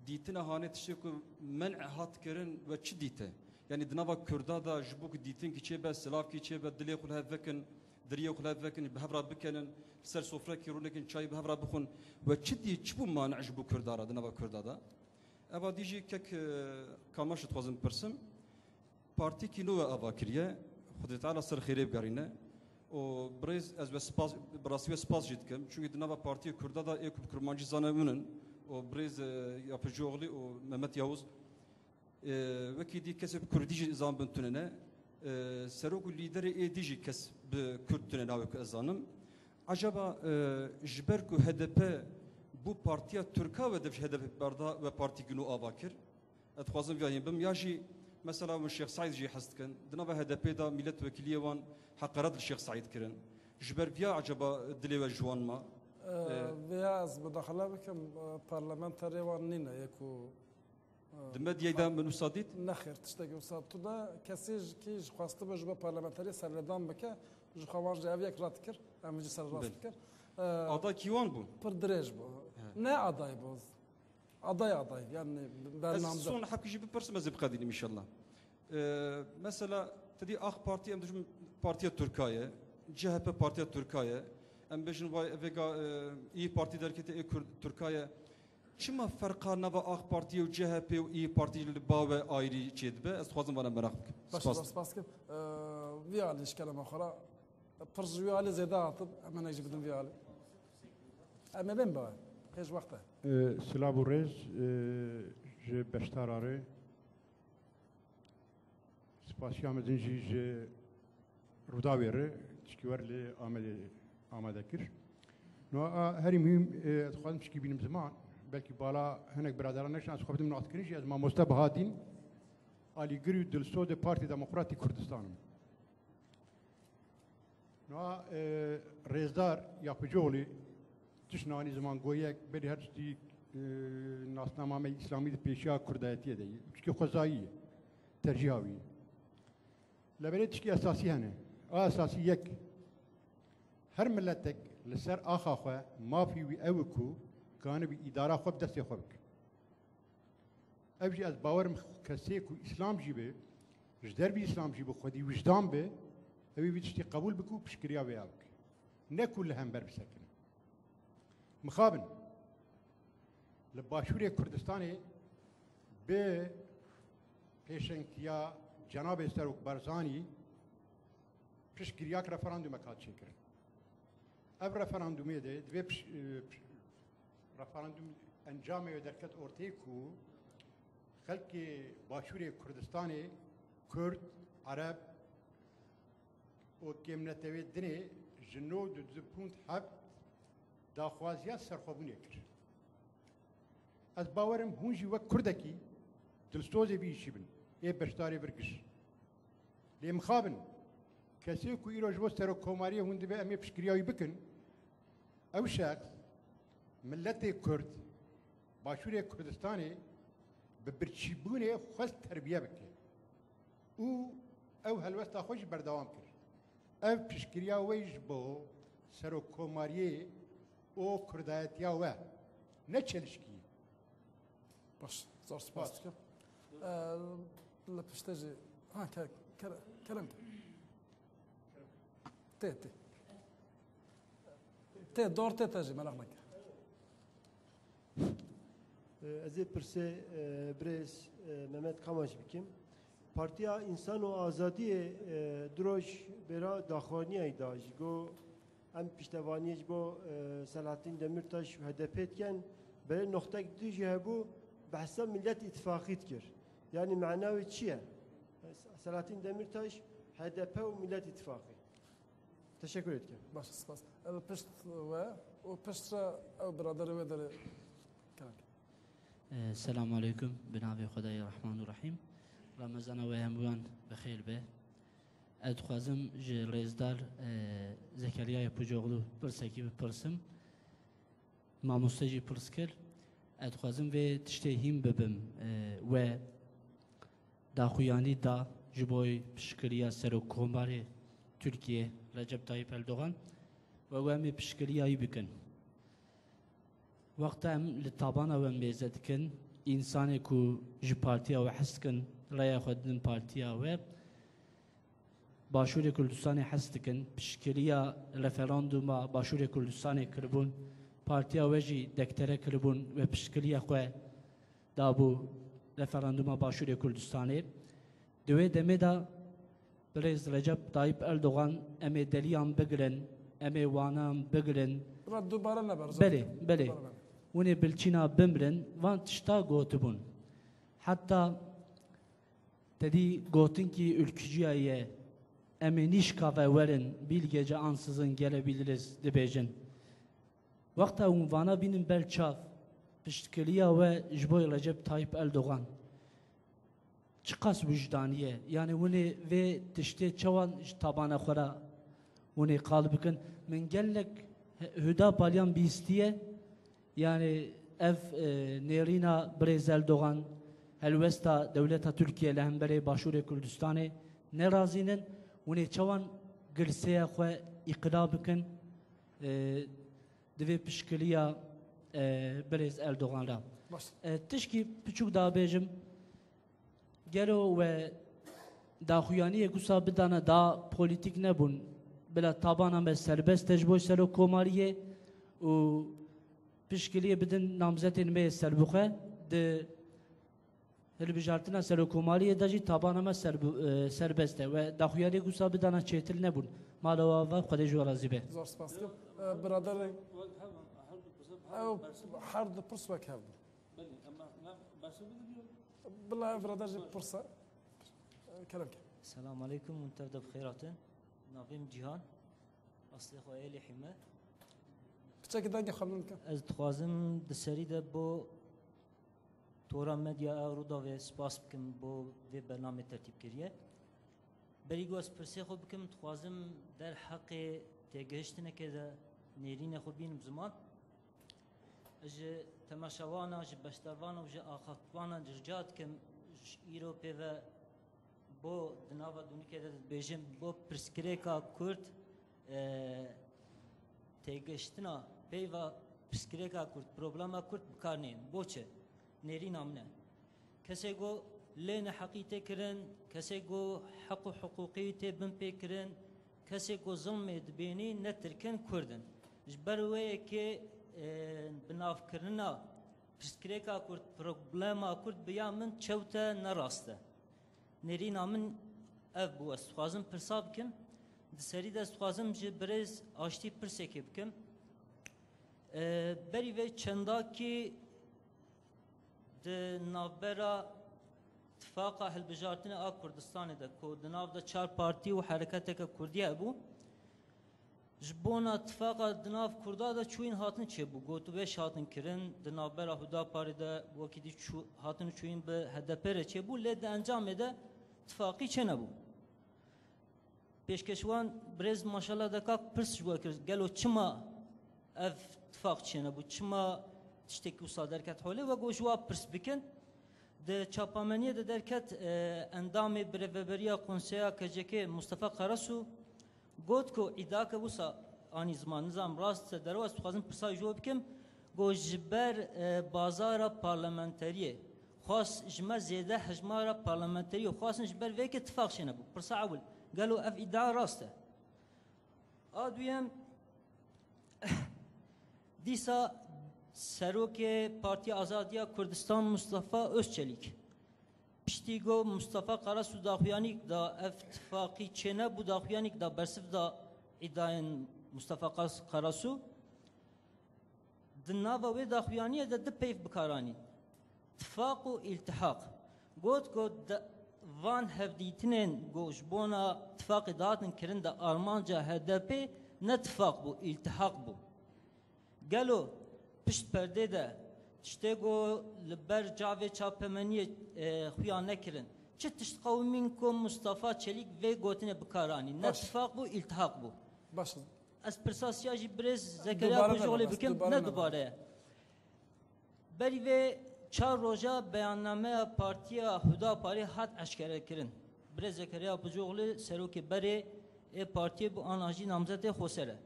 dîtina hanê tiştê ku men'e hat kirin, we çi dîte? Yanî di nava Kurda de ji bo ku dîtinkî çêbe, silavkî çêbe, dilê xwe li hev vekin, diriyê xwe li hev vekin, bi hev re bikenin, li ser sofrekî rûnekin, çayî bi hev re bixwin. We çi dî, çi bû mane ji bo Kurda re, di nava Kurda de? Eva dî jî kek, e, Kamaş dixwazim bipirsim. Partîkî nû we ava kiriye. Xwedê Teala ser xêrê bigerîne. Û birêz ez we spas, bi rastî we spas jî dikim. Çunkî di nava partiyê Kurda de ê ku bi kurmancî zane min in. Û birêz, e, Yapıcıoğlu û Mehmet Yavuz, e, wekî dî kesê bi kurdî jî zanbin tune ne. E, serok û lîderê ê dî jî kes bi kurd tune ne wek ez zanim. Acaba, e, ji ber ku H D P bû partiya Tirka we dev ji H D P berda we partîkî nû ava kir? Ez dixwazim viya hîn bim. Ya jî mesela hûn Şêx Seîd jî hez dikin. Di nava H D P de mîletwekîliyê wan heqaret li Şêx Seîd kirin. Ji ber viya acaba dilê we ji wan ma? Ee, Ee, Vêya ez mudaxile bikim, e, parlamenterê wan nîne yê ku, e, Di medyayê de min wisa dît? Nexêr, tiştekî wisa tu de kesî ji kî ji xwestibe ji bo parlamenteriyê serlêdan bike, ji xwe wan jî ev yek red kir, em vî jî serrast Belê. Dikir. Ee, Ada kî wan bû? Pir dirêj bû. He. Ne aday bû. Aday aday, yani Ez bernamda. Son hepkî jî bipirsim, ez ê biqedînim inşallah. Ee, mesela, te dî AK Parti, em dijmin partiya Tirka ye, C H P partiya Tirka ye, em bêjin vay vêga, e, İYİ Parti derkete ê Kurd Tirka ye. Çima ferqa nava AK Parti û C H P û İYİ Parti li ba we ayrî çêdibe? Ez dixwazim vana meraq bikim. Baş, Spas. Spas, spas kim. Ee, vî alî ji kelema xwe re. Pir ji wî alî zêde hatin, em hinek jî bidin vî alî. Em ê bên be, hêj wext e. E, silav û rêz, e, ji beşdara re. Spasiya mezin jî ji Rûdawê re, tişkî wer li Amedê amade kir. No, a, herî muhîm, e, ez dixwazim tişkî bînim ziman. Belkî bala hinek biraderan neşin, ez xwe bidim naskirin jî, ez mamoste Bahadîn, alîgir û dilsozê Partî Demokratî Kurdistan im. Niha, e, rêzdar Yapıcıoğlu, tişt nanî ziman goyek, berî her tiştî, e, nasnama me Îslamî di pêşiya Kurdayetiyê de ye. Tişkî xwezayî ye. Tercîha wî ye. Lê berê tişkî esasî hene. A esasî yek, her miletek li ser axa xwe, mafî wî ew e ku kanibî îdara xwe bi destê xwe bike. Ev jî ez bawer im kesê ku Îslam jî be, ji dervî Îslam jî be, xwedî wijdan be, ew ê vî tiştî qebûl bike û piştgiriya vêya bike. Ne ku li hember bisekine. Mixabin, li Başûrê Kurdistanê bi pêşengtiya Cenabê Serok Barzanî piştgiriyak referandûmek hat çêkirin. Ev referandûmê de divê piş-, e, piş-, referandûm encamê wê derket ortê ku xelkê Başûrê Kurdistanê, Kurd, Ereb û kêmnetewê dinê ji nod û du pûnt heft daxwaziya serxwebûnê kir. Ez bawer im hûn jî wek Kurdekî dilsozê vî îşî bin, ê beşdarê vir giş. Lê mixabin, kesê ku îro ji bo serokkomariyê hûn divê em ê piştgiriya wî bikin, ew şexs, miletê Kurd, Başûrê Kurdistanê bi birçîbûnê xwest terbiye bike û ew helwesta xwe jî berdewam kir. Ev piştgiriya we ji bo serokkomariyê û kurdayetiya we, ne çelişkî ye. Baş, zor spas Baş. Dikim. Ee, li piştê jî, ha, ke-, kere-, kerem ke. Tê, tê. Ê, dor tê te jî, meraq neke. Ez ê pirsê e, birêz e, Mehmet Kamaç bikim. Partiya Însan û Azadiyê e, du roj bêra daxuyaniyayî da jî got, em piştevaniyê ji bo e, Selahattin Demirtaş û H D P dikin. Belê noxtek dî jî hebû, behsa Millet Îttifaqî dikir. Yanî mana wê çi ye? Selahattin Demirtaş, H D P û Millet Îttifaqî. Teşekkür ederim. Baş, spas. Li pişt we û pişt re ew biraderê wê derê kirin. Selamu aleykum. Bi navê Xwedayê Rehman û Rehîm. Ramezana we hemûyan bi xêr be. Ez dixwazim ji rêzdar e, Zekeriyayê Pucoglu pirsekî bipirsim. Mamoste jî pirs kir. Ez dixwazim vê tiştê hîn bibim. E, we daxuyanî da ji bo piştgiriya Serokkomarê Tirkiyê Recep Tayyip Erdogan we wê em ê piştgiriya wî bikin. Wexta em li tabana we mêze dikin, însanê ku ji partiya we hez dikin, raya xwe didin partiya we, Başûrê Kurdistanê hez dikin, piştgiriya referandûma Başûrê Kurdistanê kiribûn, partiya we jî dektere kiribûn, we piştgiriya xwe dabû referandûma Başûrê Kurdistanê. Di wê demê de birêz Recep Tayyip Erdogan em ê deliyan bigirin, em ê wanan bigirin. Bira dubare neber. Belê, belê. Hûn ê bilçîna bimirin, van tişta gotibûn. Heta te dî gotinkî ülkücüya ye, em ê nîşka ve werin, Bilgece ansızın gelebiliriz dibêjin. Wexta hûn vana bînin ber çav, piştgiriya we ji bo Recep Tayyip Erdogan çiqas wijdanî ye? Yanî hûn ê vê tiştê çawan ji tabana xwe re hûn ê qal bikin? Min gelek huda paliyan bîstiye. Yanî ev e, nêrîna birêz Erdogan, helwesta dewleta Tirkiye li hemberê Başûrê Kurdistanê ne razî nin. Hûn ê çawan girseya xwe îqna bikin? E, di vê piştgiriya e, birêz Erdogan re. Baş. E, tişkî piçûk da bêjim, gelo we daxuyaniyê gusa bidana da polîtîk nebûn, bila tabana me serbest e ji bo serokkomariyê û piştgiriyê bidin namzetên me yê serbixwe di Hilbijartina serokkomariyê de jî tabana me serb- e, serbest e. We daxuyaniyê gusa bidana çêtir nebûn. Mala we ava, Xwedê ji we razî be. Zor spas dikim. E, Biraderê. Ew her du pirs wek hev bû. Belê, em em bersiv bidin. Bila ev birader jî pirse. E, kerem ke. Selam aleykum, hûn tev de bi xêr hatin. Navê min Cîhan. Aslê xwe êlî hîme. Piçekî dengê xwe bilind ke. Ez dixwazim di serî de bo Tora Medya ew Rûdawê spas bikim bo vê bernamê tertîb kiriye. Berî ku ez pirsê xwe bikim, dixwazim derheqê têgihiştinekê de nêrînê xwe bînim ziman. Ez ji temaşevana, ji beşdarvana û ji axaftvana rica dikim, ji îro pê ve bo di nava dûnikê de dibêjim, bo pirsgirêka Kurd, e, têgihiştina peyva pirsgirêka Kurd, problema Kurd bi kar neyên. Bo çi? Nêrîna min e. Kesê ku lê neheqî tê kirin, kesê ku heq û hiqûqî tê bin pê kirin, kesê ku zilmê dibênî ne Tirk in, Kurd in. Ji ber wê yekê, e, binavkirina pirsgirêka Kurd, problema Kurd bi ya min çewt e, ne rast e. Nêrîna min ev bû, ez dixwazim pirsa bikim. Di serî de ez dixwazim ji birêz Aştî pirsekê bikim. E, berî vê çendakî di navbera Tifaqa Hilbijartinê a Kurdistanê de ku di nav de çar partî û hereketeke Kurdî hebû, ji bona tifaqa di nav Kurda de çûyîn hatin çêbû, gotûbêj hatin kirin, di navbera Hudaparê de wekî dî çû-, hatin çûyîn bi H D P re çêbû, lê di encamê de tifaqî çênebû. Pêşkêşwan birêz maşallah dekak pirs ji we kir, gelo çima ev tifaq çênebû, çima tiştekî wisa derket holê? We got ji wa pirs bikin. Di çapameniyê de derket, e, endamê birêveberiya Konseya K C K Mustafa Karasu got ku îdiake wisa anî ziman, nizam rast e, derew, ez dixwazim pirsa ji we bikim. Got ji ber, e, bazara parlamenteriyê xwest ji me zêde hejmara parlamenteriyê xwestin, ji ber vê yekê tifaq çênebû. Pirsa ewil, gelo ev îdia rast e? A duyem, Dîsa Serokê Partiya Azadiya Kurdistan Mustafa Özçelîk. Piştî ku Mustafa Karasu daxuyanîk da, ev tifaqî çênebû, daxuyanîk da bersiv da îdayên Mustafa Kas-, Karasu. Di nava wê daxuyaniyê de du peyv bi kar anîn. Tifaq û îltihaq. Got ku de-, van hevdîtinên ku ji bona tifaqê dihatin kirin de armanca H D P ne tifaq bû, îltihaq bû. Gelo pişt perdê de tiştê ku li ber çavê çapemeniyê, e, xuya nekirin, çi tişt qewimîn ku Mustafa Çelîk vê gotinê bi kar anî? Ne Baş. tifaq bû, îltihaq bû. Baş. Ez pirsa siya jî birêz Zekeriya Dubare Bujolê nemez, bikim, dubare ne nemez. dubare ye. Berî vê çar roja beyannameya Partiya Hudaparê hat eşkerekirin. Birêz Zekeriya Bujolê serokê berê ê partiyê bû, ana jî namzetê xweser e.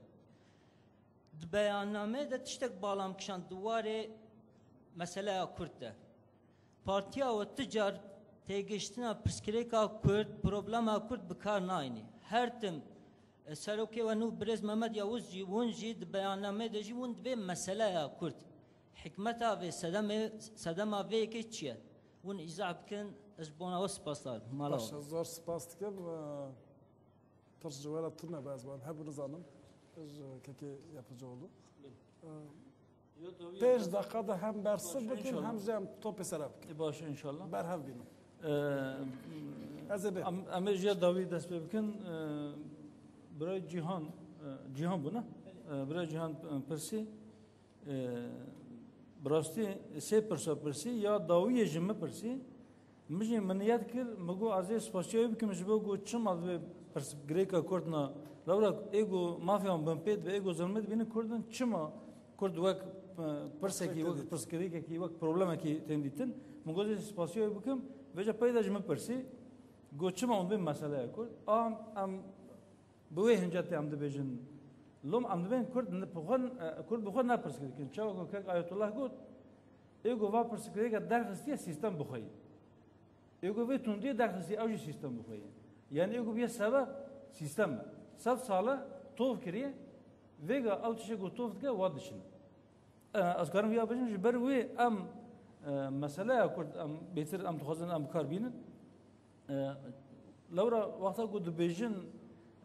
Di beyannameyê de tiştek balam kişand di warê meseleya Kurd de. Partiya we tu car têgihiştina pirsgirêka Kurd, problema Kurd bi kar nayînî. Her tim, e, serokê we nû birêz Mehmet Yavuz jî, hûn jî di beyannameyê de jî hûn divê meseleya Kurd, hikmeta vê sedemê, sedema vê yekê çi ye? Hûn îzah bikin, ez ji bona we spasdar bim. Mala Baş, we. ez zor spas dikim. E, Pirs ji we re tune be, ez wan hebû nizanim. Ji kekê Yapıcıoğlu. Ee, Pênc deqa de hem bersiv bikin, hem jî em topê sere bikin. Ê, baş, inşallah. Berhev bînin. Ee, Ez ê bê. em, em ê ji ya dawî dest pê bikin. Ee, Birayê Cîhan, e, Cîhan bû, ne? Ee, Birayê Cîhan, e, pirsî. Ee, bi rastî sê pirsa pirsî, ya dawiyê ji min pirsî, min jî min niyet kir, min got, ez ê spasiya wî bikim ji bo ku çima divê pirsgirêka Kurd na, lewra ê ku mafê wan bin pê dibe, ê ku zilmê dibînin Kurd in, çima Kurd wek, e, pirsekî, wek pirsgirêkekî, wek problemekî tên dîtin? Min got, ez ê spasiya wî bikim, vêca pey de ji min pirsî, got, çima hûn dibên meseleya Kurd? A, em Bi wê hincetê em dibêjin, lom em dibên Kurd ne, bi xwe, e, Kurd bi xwe ne pirsgirêk in. Çawa ku kek Ayetullah got, ê ku va pirsgirêka derxistiye sîstem bi xwe ye. Ê ku vê tundiyê derxistiye, ew jî sîstem bi xwe ye. Yani ê ku bûye sebeb sîstem e. Sed sal e tov kiriye, vêga ew tiştê ku tov dike, wa dişine. E, ez karim viya bêjim, ji ber wê em, e, meseleya Kurd, em bêtir em dixwazin em bi kar bînin. E, lewra wexta ku dibêjin,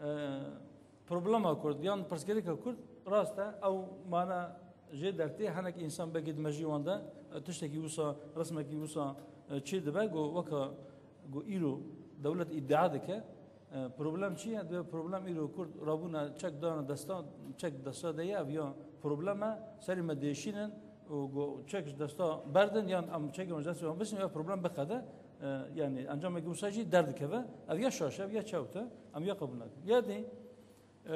e, problema Kurd yan pirsgirêka Kurd, rast e, ew mana jê dertê, hinek însan belkî di mejî wan de, e, tiştekî wisa, resmekî wisa, e, çê dibe, ku weka ku îro dewlet îdia dike, e, problem çi ye? Dibe problem îro Kurd rabûne çek dane desta, çek desta de ye, ev ya problem e, serê me diêşînin û ku çek ji desta berdin, yan em çekê wan ji destê wan bisin, ya problem biqede, e, yani encamekî wisa jî derdikeve, ev ya şaş e, ev ya çewt e, em ya qebûl nakin. Ya dî, e,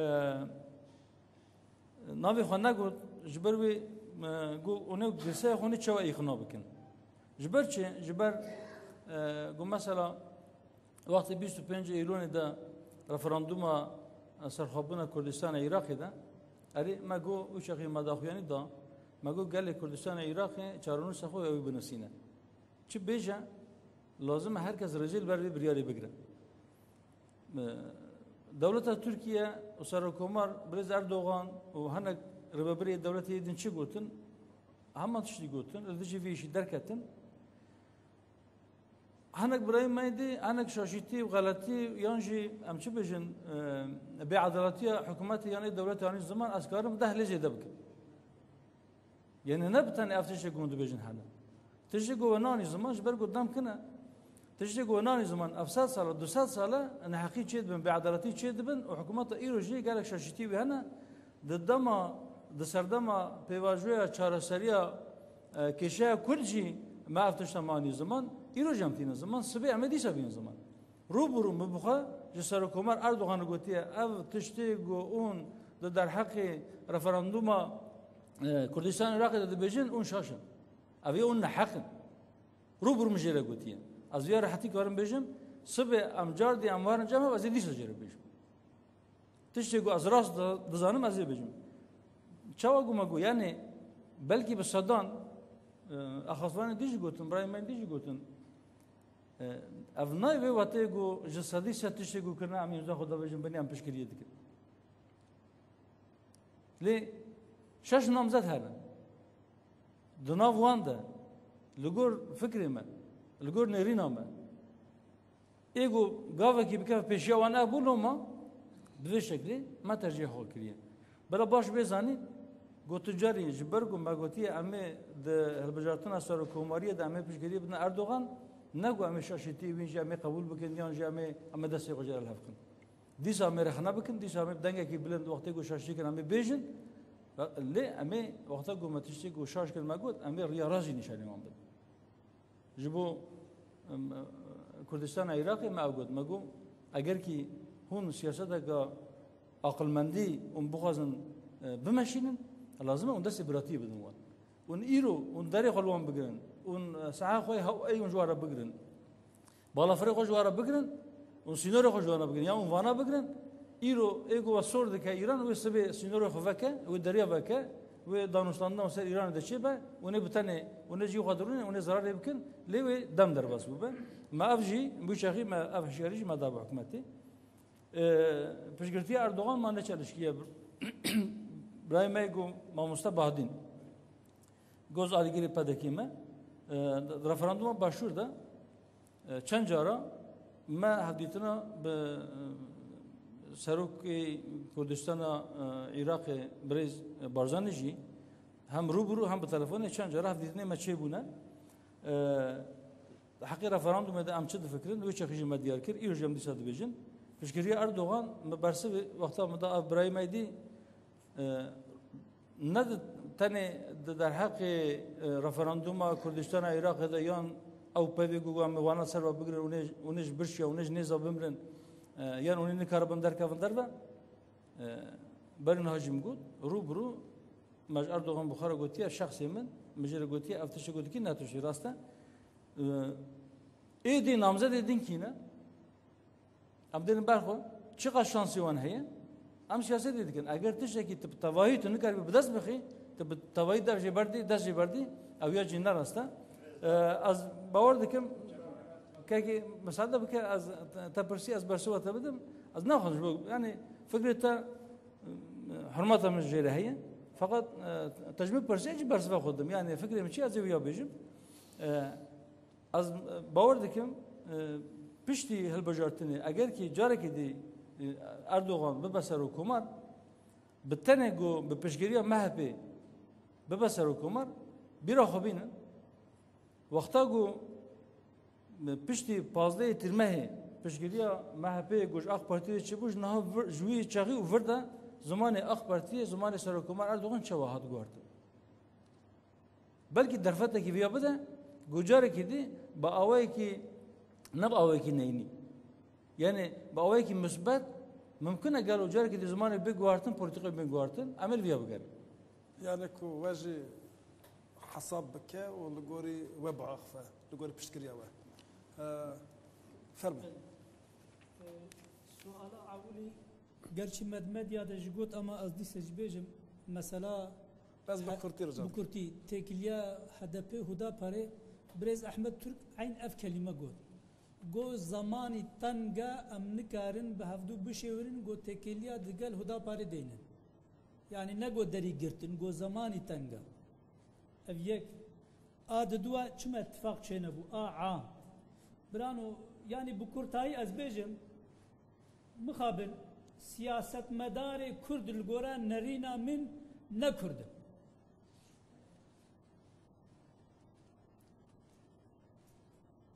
Navê xwe negot, ji ber wê, e, got, hûn ê girseyê xwe hûn ê çawa îqna bikin? Ji ber çi? Ji ber, e, got, mesela, wextê bîst û pêncê Îlonê de referanduma, e, serxwebûna Kurdistana Iraqê de, erê, me got, û çaxê me daxuyanî da, me got, gelê Kurdistana Iraqê çarenûsa xwe ew ê binusîne. Çi bêje, lazim e her kes rêzê li ber vê biryarê bigire. E, dewleta Tirkiye û Serokkomar Birêz Erdogan û hinek rêvebirê dewletê yê din çi gotin? Hema tiştî gotin, li dijî vê îşî derketin. Hinek birayên me yê dî, hinek şaşîtî û xeletî yan jî em çi bêjin, e, bêedaletiya hikûmetê yan ê dewletê anî ziman, ez karim deh lê zêde bikim. Yani ne bi tenê ev tiştê ku hûn dibêjin hene. Tiştê ku we nanî ziman ji ber ku dem kin e. Tiştê ku we nanî ziman ev sed sal e, du sed sal e, neheqî çê dibin, bêedaletî çê dibin û hikûmeta îro jî gelek şaşîtî wî hene. Di dema, di serdema pêvajoya çareseriya, e, kêşeya Kurd jî me ev tişta me anî ziman, îro jî em tînin ziman, sibê em ê dîsa bînin ziman. Rû bi rû min bi xwe ji Serokkomar Erdogan gotiye, ev tiştê ku hûn di derheqê referanduma, e, Kurdistanê Iraqê de dibêjin, hûn şaş in. Ev ê hûn neheq in. Rû bi rû min jê re gotiye. Ez viya rehetî karim bêjim, sibê em car dî em werin cem hev, ez ê dîsa jê re bêjim. Tiştê ku ez rast di-, dizanim, ez ê bêjim. Çawa ku me got, yani belkî bi sedan, e, axaftiranê dî jî gotin, birayên me dî jî gotin. E, ev nayê wê wetê ku ji sedî sed tiştê ku kirine em îmza xwe davêjin binê em piştgiriyê dikin. Lê Şeş namzet hene. Di nav wan de, li gor fikrê me, li gor nêrîna me, ê ku gavekî bikeve pêşiya wan, ev bû loma, bi vê şeklê me tercîh xwe kiriye. Bela baş bê zanîn, gotincarî ji ber ku me gotiye em ê di hilbijartina serokkomariyê de em ê piştgiriyê bidin Erdogan, ne ku em ê şaşîtiyê wîn jî em ê qebûl bikin yan jî em ê, em ê destê xwe jê re li hev bixin. Dîsa em ê rexne bikin, dîsa em ê bi dengekî bilind wextê ku şaşî kirin em ê bêjin. Lê em ê wexta ku me tiştê ku şaş kir me got, em ê riya rast jî nîşanî wan bidin. Ji bo, em, Kurdistana Iraqê me ew got, me got, eger kî hûn siyaseteke aqilmendî hûn bixwazin, e, bimeşînin, lazim e hûn destê biratiyê bidin wan. Hûn îro, hûn derê xwe li wan bigirin. Hûn, e, saha xwe hew ey hûn ji wan re bigirin. Balafirê xwe ji wan re bigirin, hûn sînorê xwe ji wan re bigirin, ya hûn vana bigirin. Îro ê ku we sor dike Îran, wê sibê sînorê xwe veke, wê deriya veke, wê danûstandina ser Îranê de çêbe, hûn ê bi tenê, hûn ê cihê xwe dirûnin, hûn ê zerarê bikin, lê wê dem derbas bibe. Me ev jî, bi çaxî me ev hişyarî jî me da bi hikûmetê. E, piştgirtiya Erdogan ma ne çelişkiye. Birayê me ku mamoste Bahdîn, goz alîgirê P D K'ê me, e, referanduma Başûr de, e, çend cara me hevdîtina bi, e, Serokê Kurdistana, e, Iraqê birêz Barzanî jî hem rû bi rû hem bi telefonê çend cara hevdîtinê me çêbûne. E, Di heqê referandumê de em çi difikirin, wê çaxî jî me diyar kir, îro jî em dîsa dibêjin. Piştgiriya Erdogan, me bersivê wexta me da ev birayê me dî, e, ne di, tenê di derheqê, e, referanduma Kurdistana Iraqê de yan ew pevê ku em ê wana ser ve bigirin, hûn ê, hûn ê ji birçiya, hûn ê ji nêza bimirin, e, yan hûn ê nikaribin derkevin derve, e, berî niha jî min got, rû bi rû me ji Erdogan bi xwe re gotiye, şexsê min, min jê re gotiye, ev tiştê ku dikî ne tiştê rast e. Ê dî namzedê din kî ne? Em dêrin ber xwe. Çiqas şansê wan heye? Em siyasetê dikin. Eger tiştekî tu bi tevahî tu nikaribî bi dest bixî, tu bi tevahî dev jê berdî, dest jê berdî, ew ya jî ne rast e. Ee, ez bawer dikim, kekê, misade bike, ez te, te pirsî, ez bersiva te bidim. Ez naxwazim ji bo, yani, fikrê te, e, hurmeta min jê re heye. Feqet, e, te ji min pirsiye jî bersiva xwe didim. Yani, fikrê min çi, ez ê wiya bêjim. E, Ez, e, bawer dikim, e, piştî hilbijartinê, eger kî carekê dî, e, Erdogan bibe serokkomar, bi tenê ku bi piştgiriya M H P bibe serokkomar, bîra xwe bînin. Wexta ku, e, piştî pazdehê Tîrmehê piştgiriya M H P'ê ku ji AK Partiyê çêbû, ji niha vir, ji wî çaxî û vir de zimanê AK Partiyê, zimanê serokkomar Erdogan çawa hat guhartin. Belkî derfetekî viya bide, ku carekî dî bi awayekî, ne bi awayekî neyînî. Yani bi awayekî misbet, mimkun e gelo carekî dî zimanê bê guhartin, polîtîkayê bê guhartin, em ê li viya bigerin. Yani ku we jî hesab bike û li gorî we biaxife, li gorî piştgiriya we. Ee, fermo. Ee, suala ewilî, gerçî me di medya de jî got, ama ez dîse jî bêjim, mesela Ez bi He-, kurtî rica bi dikim. Kurtî, têkiliya H D P Hudaparê, birêz Ehmed Türk eyn ev kelîme got. Got, zemanî teng e, em nikarin bi hevdû bişêwirin, got, têkiliya digel Hudaparê deynin. Yani ne got derî girtin, got zemanî teng e. Ev yek. A di dua çima ittifaq çênebû? A, a. Birano, yani bi kurtayî ez bêjim, Mixabin, siyasetmedarê Kurd li gora nerîna min ne Kurd in.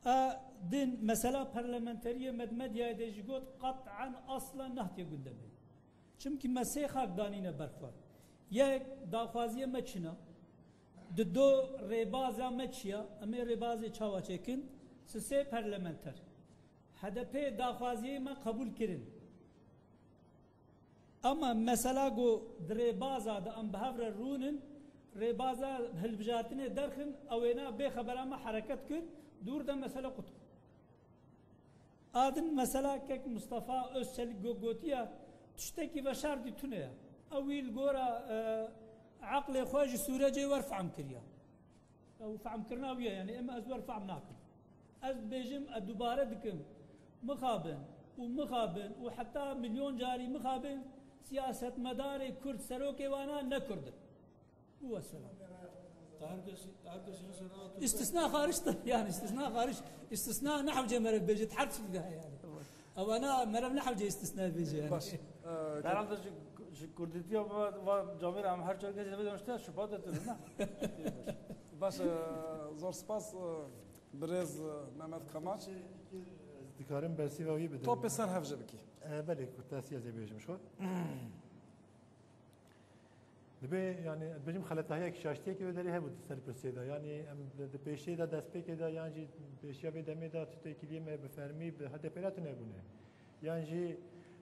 A din mesela parlamenteriyê me di medyayê de jî got, qet'en asla nehatiye gundemê. Çimkî me sê xak danîne ber xwe. Yek, daxwaziyê me çi ne? Di do, rêbaza me çi ye? Em ê rêbazê çawa çêkin? Sisê parlamenter. H D P daxwaziyê me qebûl kirin. Ama mesela ku di rêbaza de em bi hev re rûnin, rêbaza hilbijartinê derxin, ew ê ne bê xebera me hereket kir, dûr de mesele qut. A din mesela kek Mustafa Özçelik go-, gotiye, tiştekî veşartî tune ye. Ew wî li gora, e, eqlê xwe ji Sûrecê wer fehm kiriye. Ew fehmkirina wî ye, yani em ez wer fehm nakim. Ez dibêjim, ez dubare dikim. Mixabin û mixabin û heta milyon carî mixabin, siyasetmedarê Kurd, serokê wana ne Kurd in. Wesselam. Tahir Köse-, Tahir Köse'nin sana atıyor. İstisna hariç tabii yani, istisna hariç. İstisna ne hevce merev bêjit, her şey daha yani. Ama ne merev ne hevce istisna bêje yani. Baş. Ee, Herhalde şu, şu Kurdîtiya va, va camêr em her çar kesî vê danişte şubat de tune, ne? Baş, e, zor spas, e, birêz, e, Mehmet Kamaç. Dikarim bersîva wî bidim. Topê ser hevce bikî. E, belê, kurtasiya zê bêjim şu. Dibê, yani, ez bêjim xeletahiyek, şaştiyekî wê derê hebû di ser pirsê de. Yani, em di, di pêşê de, destpêkê de, yan jî pêşiya vê demê de tiştekî lê me bi fermî bi H D P re tune bûne. Yan jî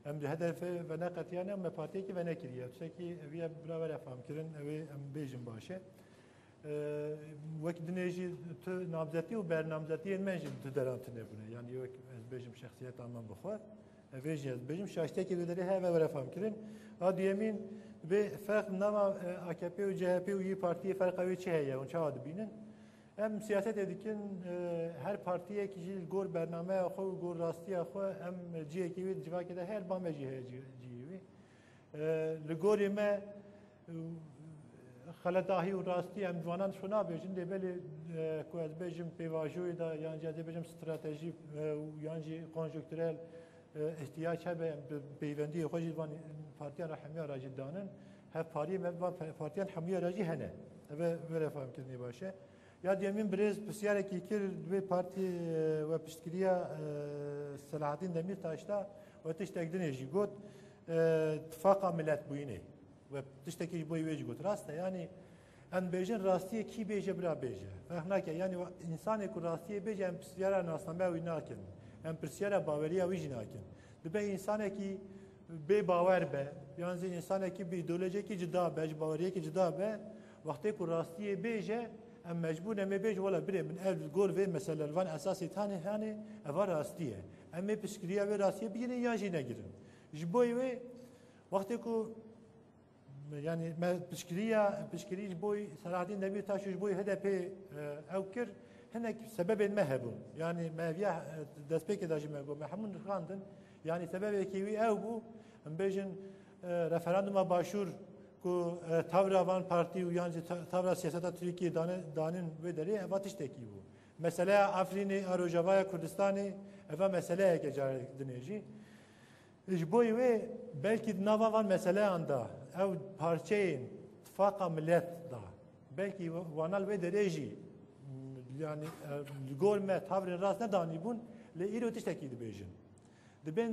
em di H D P veneqetiyane, em me partiyekî venekiriye. Tiştekî ev ye bira were fam kirin, ew ê em bêjin baş e. Ee, wek dinê jî tu namzetî û bernamzetiyên me jî di deran tune bûne. Yani wek ez bêjim şexsiyeta min bi xwe. Vê jî ez bêjim şaştiyekî wê derê heve were fam kirin. A duyemîn, vê ferq nava, e, A K P û C H P û yî partiyê ferqa wê çi heye? Hûn çawa dibînin? Em siyasetê dikin, e, her partiyek jî li gor bernameya xwe û gor rastiya xwe em cihekî wê di civakê de her ba me jî heye cî-, cihê wê. E, li gorî me, e, xeletahî û rastî em ciwanan şo nabêjin, lê belê, e, ku ez bêjim pêvajoyê de yan jî ez ê bêjim stratejî, e, û yan jî konjonkturel, e, ihtiyac hebe, em bi peywendiyê xwe jî van partiyan re hemiya re jî danin, hevpariyê me van pe-, partiyan hemiya re jî hene. Ev e, were fehmkirinê baş e. Ya duyemîn birêz pirsiyarekî kir, divê partî, e, we piştgiriya, e, Selahattin Demirtaş da we tiştek dinê jî got, e, tifaqa miletbûyînê. We tiştekî ji bo wê jî got. Rast e, yanî em bêjin rastiyê kî bêje bira bêje. Ferq nake, yanî we, însanê ku rastiyê bêje em pirsiyara nasnameya wî nakin. Em pirsiyara baweriya wî jî nakin. Dibe însanekî bê bawer be, yan zî însanekî bi îdeolojiyekî cida be, ji baweriyekî cida be, wextê ku rastiyê bêje, em mecbûr ne em ê bêjin, wela birê min, ev li gor vê mesele li van esasê tanê hanê, eva rastî ye. Em ê piştgiriya vê rastiyê bigîrin yan jî negirin. Ji bo wê, wextê ku, yanî me piştgiriya, piştgirî ji bo Selahattin Demirtaş û ji bo H D P, e, ew kir, hinek sebebên me hebûn. Yanî me eviya, e, destpêkê de jî me got, me hemû nirxandin. Yanî sebebekî wî ew bû, em bêjin, e, referanduma Başûr ku, e, tavra van partî û yan jî ta-, tavra siyaseta Tirkiyê dane-, danîn wê derê, eva tiştekî bû. Meseleya Efrînê a Rojavaya Kurdistanê, eva meseleyeke carek dinê jî. Ji bo wê belkî di nava van meseleyan de ew parçeyên tifaqa milet de, belkî wana li wê derê jî, yanî, e, li gor me tavrên rast nedanîbûn, lê îro tiştekî dibêjin. Dibên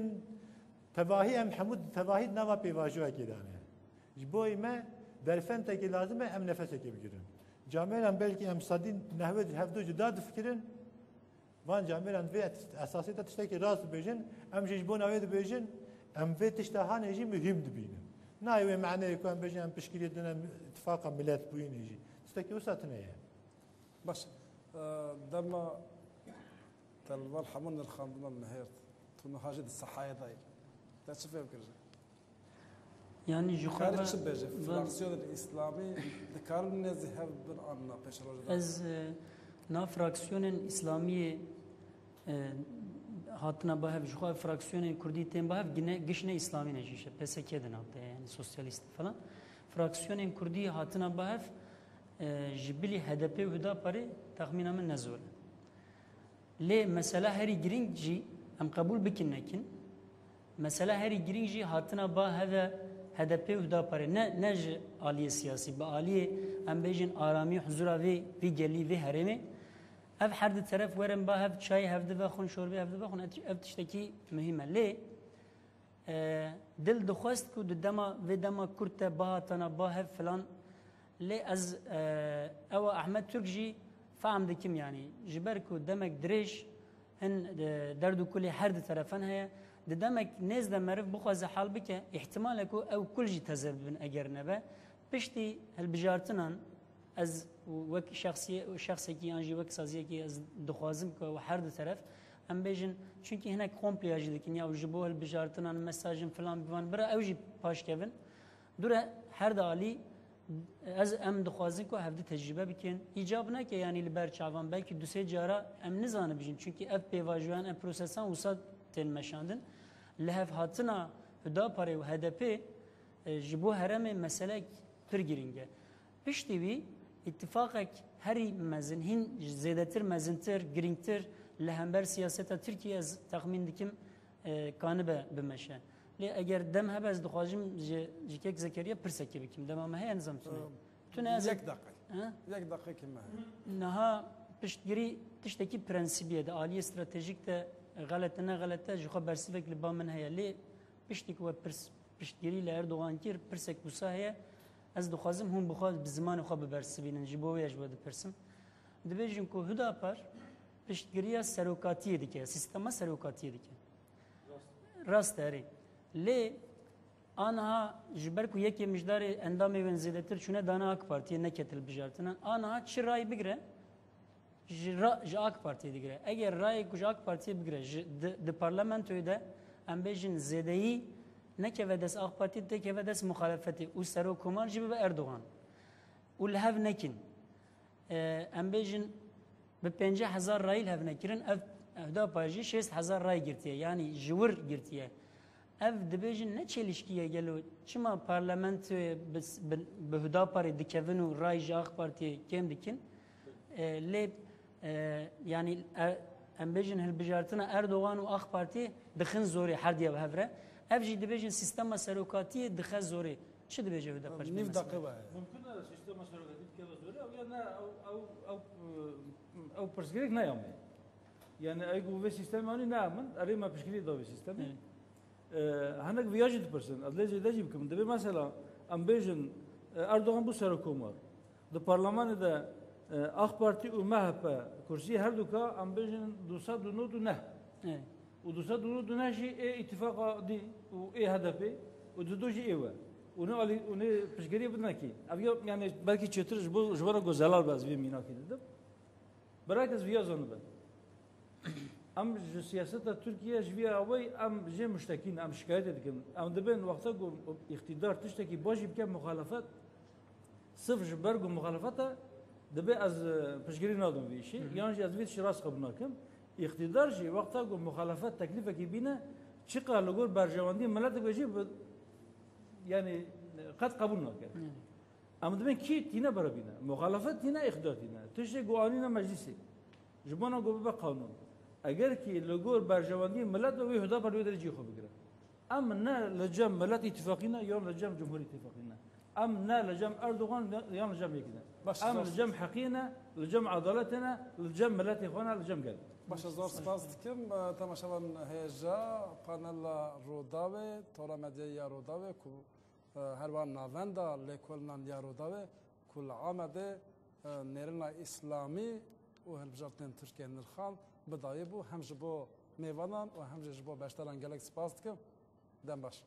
tevahî, em hemû tevahî di nava pêvajoyekê de ne. Ji bo me derfentekê lazim e, em nefesekê bigirin. Camêran belkî em sedî nehwê hevdu cuda difikirin, van camêran vê esasê de tiştekî rast dibêjin, em jî ji bona wê dibêjin, em vê tişta hanê jî muhîm dibînin. Nayê wê maneyê ku em bêjin em piştgiriyê dine tifaqa miletbûyînê jî. Tiştekî wisa tune ye. Baş, e, dema te li van hemû nirxandina nihêrt, tu niha jî di sehayê de yî. Te çi fêm kir jî? Yanî ji xwe Karî ve çi bêje? Fraksiyonên Îslamî dikarin nêzî hev bin an na pêşerojê de? Ez, e, na fraksiyonên Îslamiyê, e, hatina ba hev, ji xwe fraksiyonên Kurdî tên ba hev, gine, giş ne Îslamî ne jî, işte P S K di nav de, yanî sosyalîst falan. Fraksiyonên Kurdî hatina ba hev, e, ji bilî H D P û Hudaparê texmîna min ne zor e. Lê mesela herî girîng jî em qebûl bikin nekin. Mesela herî girîng jî hatina ba heve H D P û Hudaparê. Ne, ne ji aliyê siyasî, bi aliyê em bêjin aramî, huzura vê, vê gelî, vê herêmê. Ev her di teref werin ba hev çayê hevdi vexwin, şorbê hevdi vexwin, ev, ev tiştekî muhîm e. Lê E, dil dixwest ku di dema, vê dema kurt de bihatana ba hev filan. Lê ez, e, ewa Ahmet Türk jî fehm dikim, yanî ji ber ku demek dirêj hin, e, derd û kulê her di terefan heye. Di demek nêz de meriv bixwaze hal bike, îhtimal e ku ew kul jî teze bibin eger nebe. Piştî hilbijartinan, ez wek şexsiyê-, şexsekî yan jî wek saziyekî ez dixwazim ku ew her du teref em bêjin, çunkî hinek komploya jî dikin ya, û ji bo hilbijartinan, mesajin filan bivan, bira ew jî paş kevin. Dûre her du alî ez, em dixwazin ku hevdi tecrûbe bikin. Îcab neke, yanî li ber çavan, belkî du sê cara em nizanibijin, çunkî ev pêvajoyan, ev prosesan wisa tên meşandin. Lihevhatina Hudaparê û H D P, e, ji bo herêmê meselek pir girîng e. Piştî wî îtifaqek herî mezin, hîn zêdetir mezintir, girîngtir li hember siyaseta Tirkiyê ez texmîn dikim, e, kanibe bimeşe. Lê eger dem hebe ez dixwazim ji, ji kek Zekeriya pirsekê bikim. Dema me heye nizam tune. Ee, Tune ez yek deqe. He? Yek deqekî me heye. Niha piştgirî tiştekî prensîbî ye. Di aliyê stratejîk de xelet e, ne xelet e, ji xwe bersivek li ba min heye. Lê piştî ku we pirs, piştgirî li Erdogan kir, pirsek wisa heye. Ez dixwazim hûn bi xwe, bi zimanê xwe bibersivînin. Ji bo wê ez ji we dipirsim. Dibêjin ku Hudapar piştgiriya serokatiyê dike, sîstema serokatiyê dike. Rast e, erê. Lê aniha ji ber ku yekê mijdarê endamê wên zêdetir çûne dane AK Partiyê, neket hilbijartinan. Aniha çi ray bigire, ji ra-, ji AK Partiyê digire. Eger rayê ku ji AK Partiyê bigire, ji, di, di parlamentoyê de, em bêjin zêdeyî nekeve dest AK Partiyê, têkeve dest muxalefetê û serokkomar jî bibe Erdogan. Û li hev nekin. E, em bêjin bi pêncî hezar rayî li hev nekirin, ev, ev da payî jî şêst hezar ray girtiye, yanî ji wir girtiye. Ev dibêjin ne çelişkî ye gelo, çima parlamentoyê bi, bi, bi Hudaparê dikevin û ray ji AK Partiyê kêm dikin? E, lê, e, yanî, e, em bêjin hilbijartina Erdogan û AK Partiyê dixin zorê herdiya bi hev re. Ev jî dibêjin sîstema serokatiyê dixe zorê. Çi dibêje Huda Nîv Pejmîr deqe mesela? Ve. Mumkin e sîstema serokatî dikeve zorê, ew ya ne, ew, ew, ew, ew pirsgirêk neyame. Yani ew ku vê sîstemê anî ne min, erê me piştgirî da vê sîstemê. Evet. E, hinek viya jî dipirsin. Ez lê zêde jî bikim. Dibê mesela em bêjin, e, Erdogan bû serokkomar. Di parlemanê de, e, AK Partî û M H P kursiyê her du ka, em bêjin du sed û nod û neh. Evet. Û du sed û nod û neh jî ê îtifaqa dî û ê H D P û di du jî ê we. Û ne alî, û ne piştgiriyê bidine kî. Ev ya, yani belkî çêtir ji bo, ji bo re ku zelal be ez vê mînakê didim. Berak ez viya zanibe. Em ji siyaseta Tirkiye ji vî awayî em jê muştekî ne, em şikayetê dikin. Em dibên wexta ku îqtîdar tiştekî baş jî bike muxalefet, sirf ji ber ku muxalefet e, dibê ez, e, piştgirî nadim vî îşî, Hı hı. yan jî ez vî tiştî rast qebûl nakim. Îqtîdar jî wexta ku muxalefet teklîfekî bîne, çiqa li gor berjewendî miletek ve jî bi, yani, qet qebûl nake. Hı. Em dibên kî tîne berevîne? Muxalefet tîne, îqtidar tîne. Tiştê ku anîne meclîsê. Ji bona ku bibe qanûn. Eger kî li gor berjewendiyê milet be, wê Hudapar wê derê cihê xwe bigire. Em ne li cem Milet Îtîfaqî ne, yan li cem Cumhur Îtîfaqî ne. Em ne li cem Erdogan ne, yan li cem yekî ne. Baş, Em baş. li cem heqiyê ne, li cem edaletê ne, li cem miletê xwe ne, li cem gel. Baş, zor spas dikim. Temaşevan hêja panela Rûdawê, Tora Medyayê ya Rûdawê ku Her wiha navenda lêkolînan ya Rûdawê ku li Amedê, e, nêrîna Îslamî û hilbijartinên Tirkiyê nirxand bi dawî bû, hem ji bo mêvanan û hem jî ji bo beşdaran gelek spas dikim. Dem baş.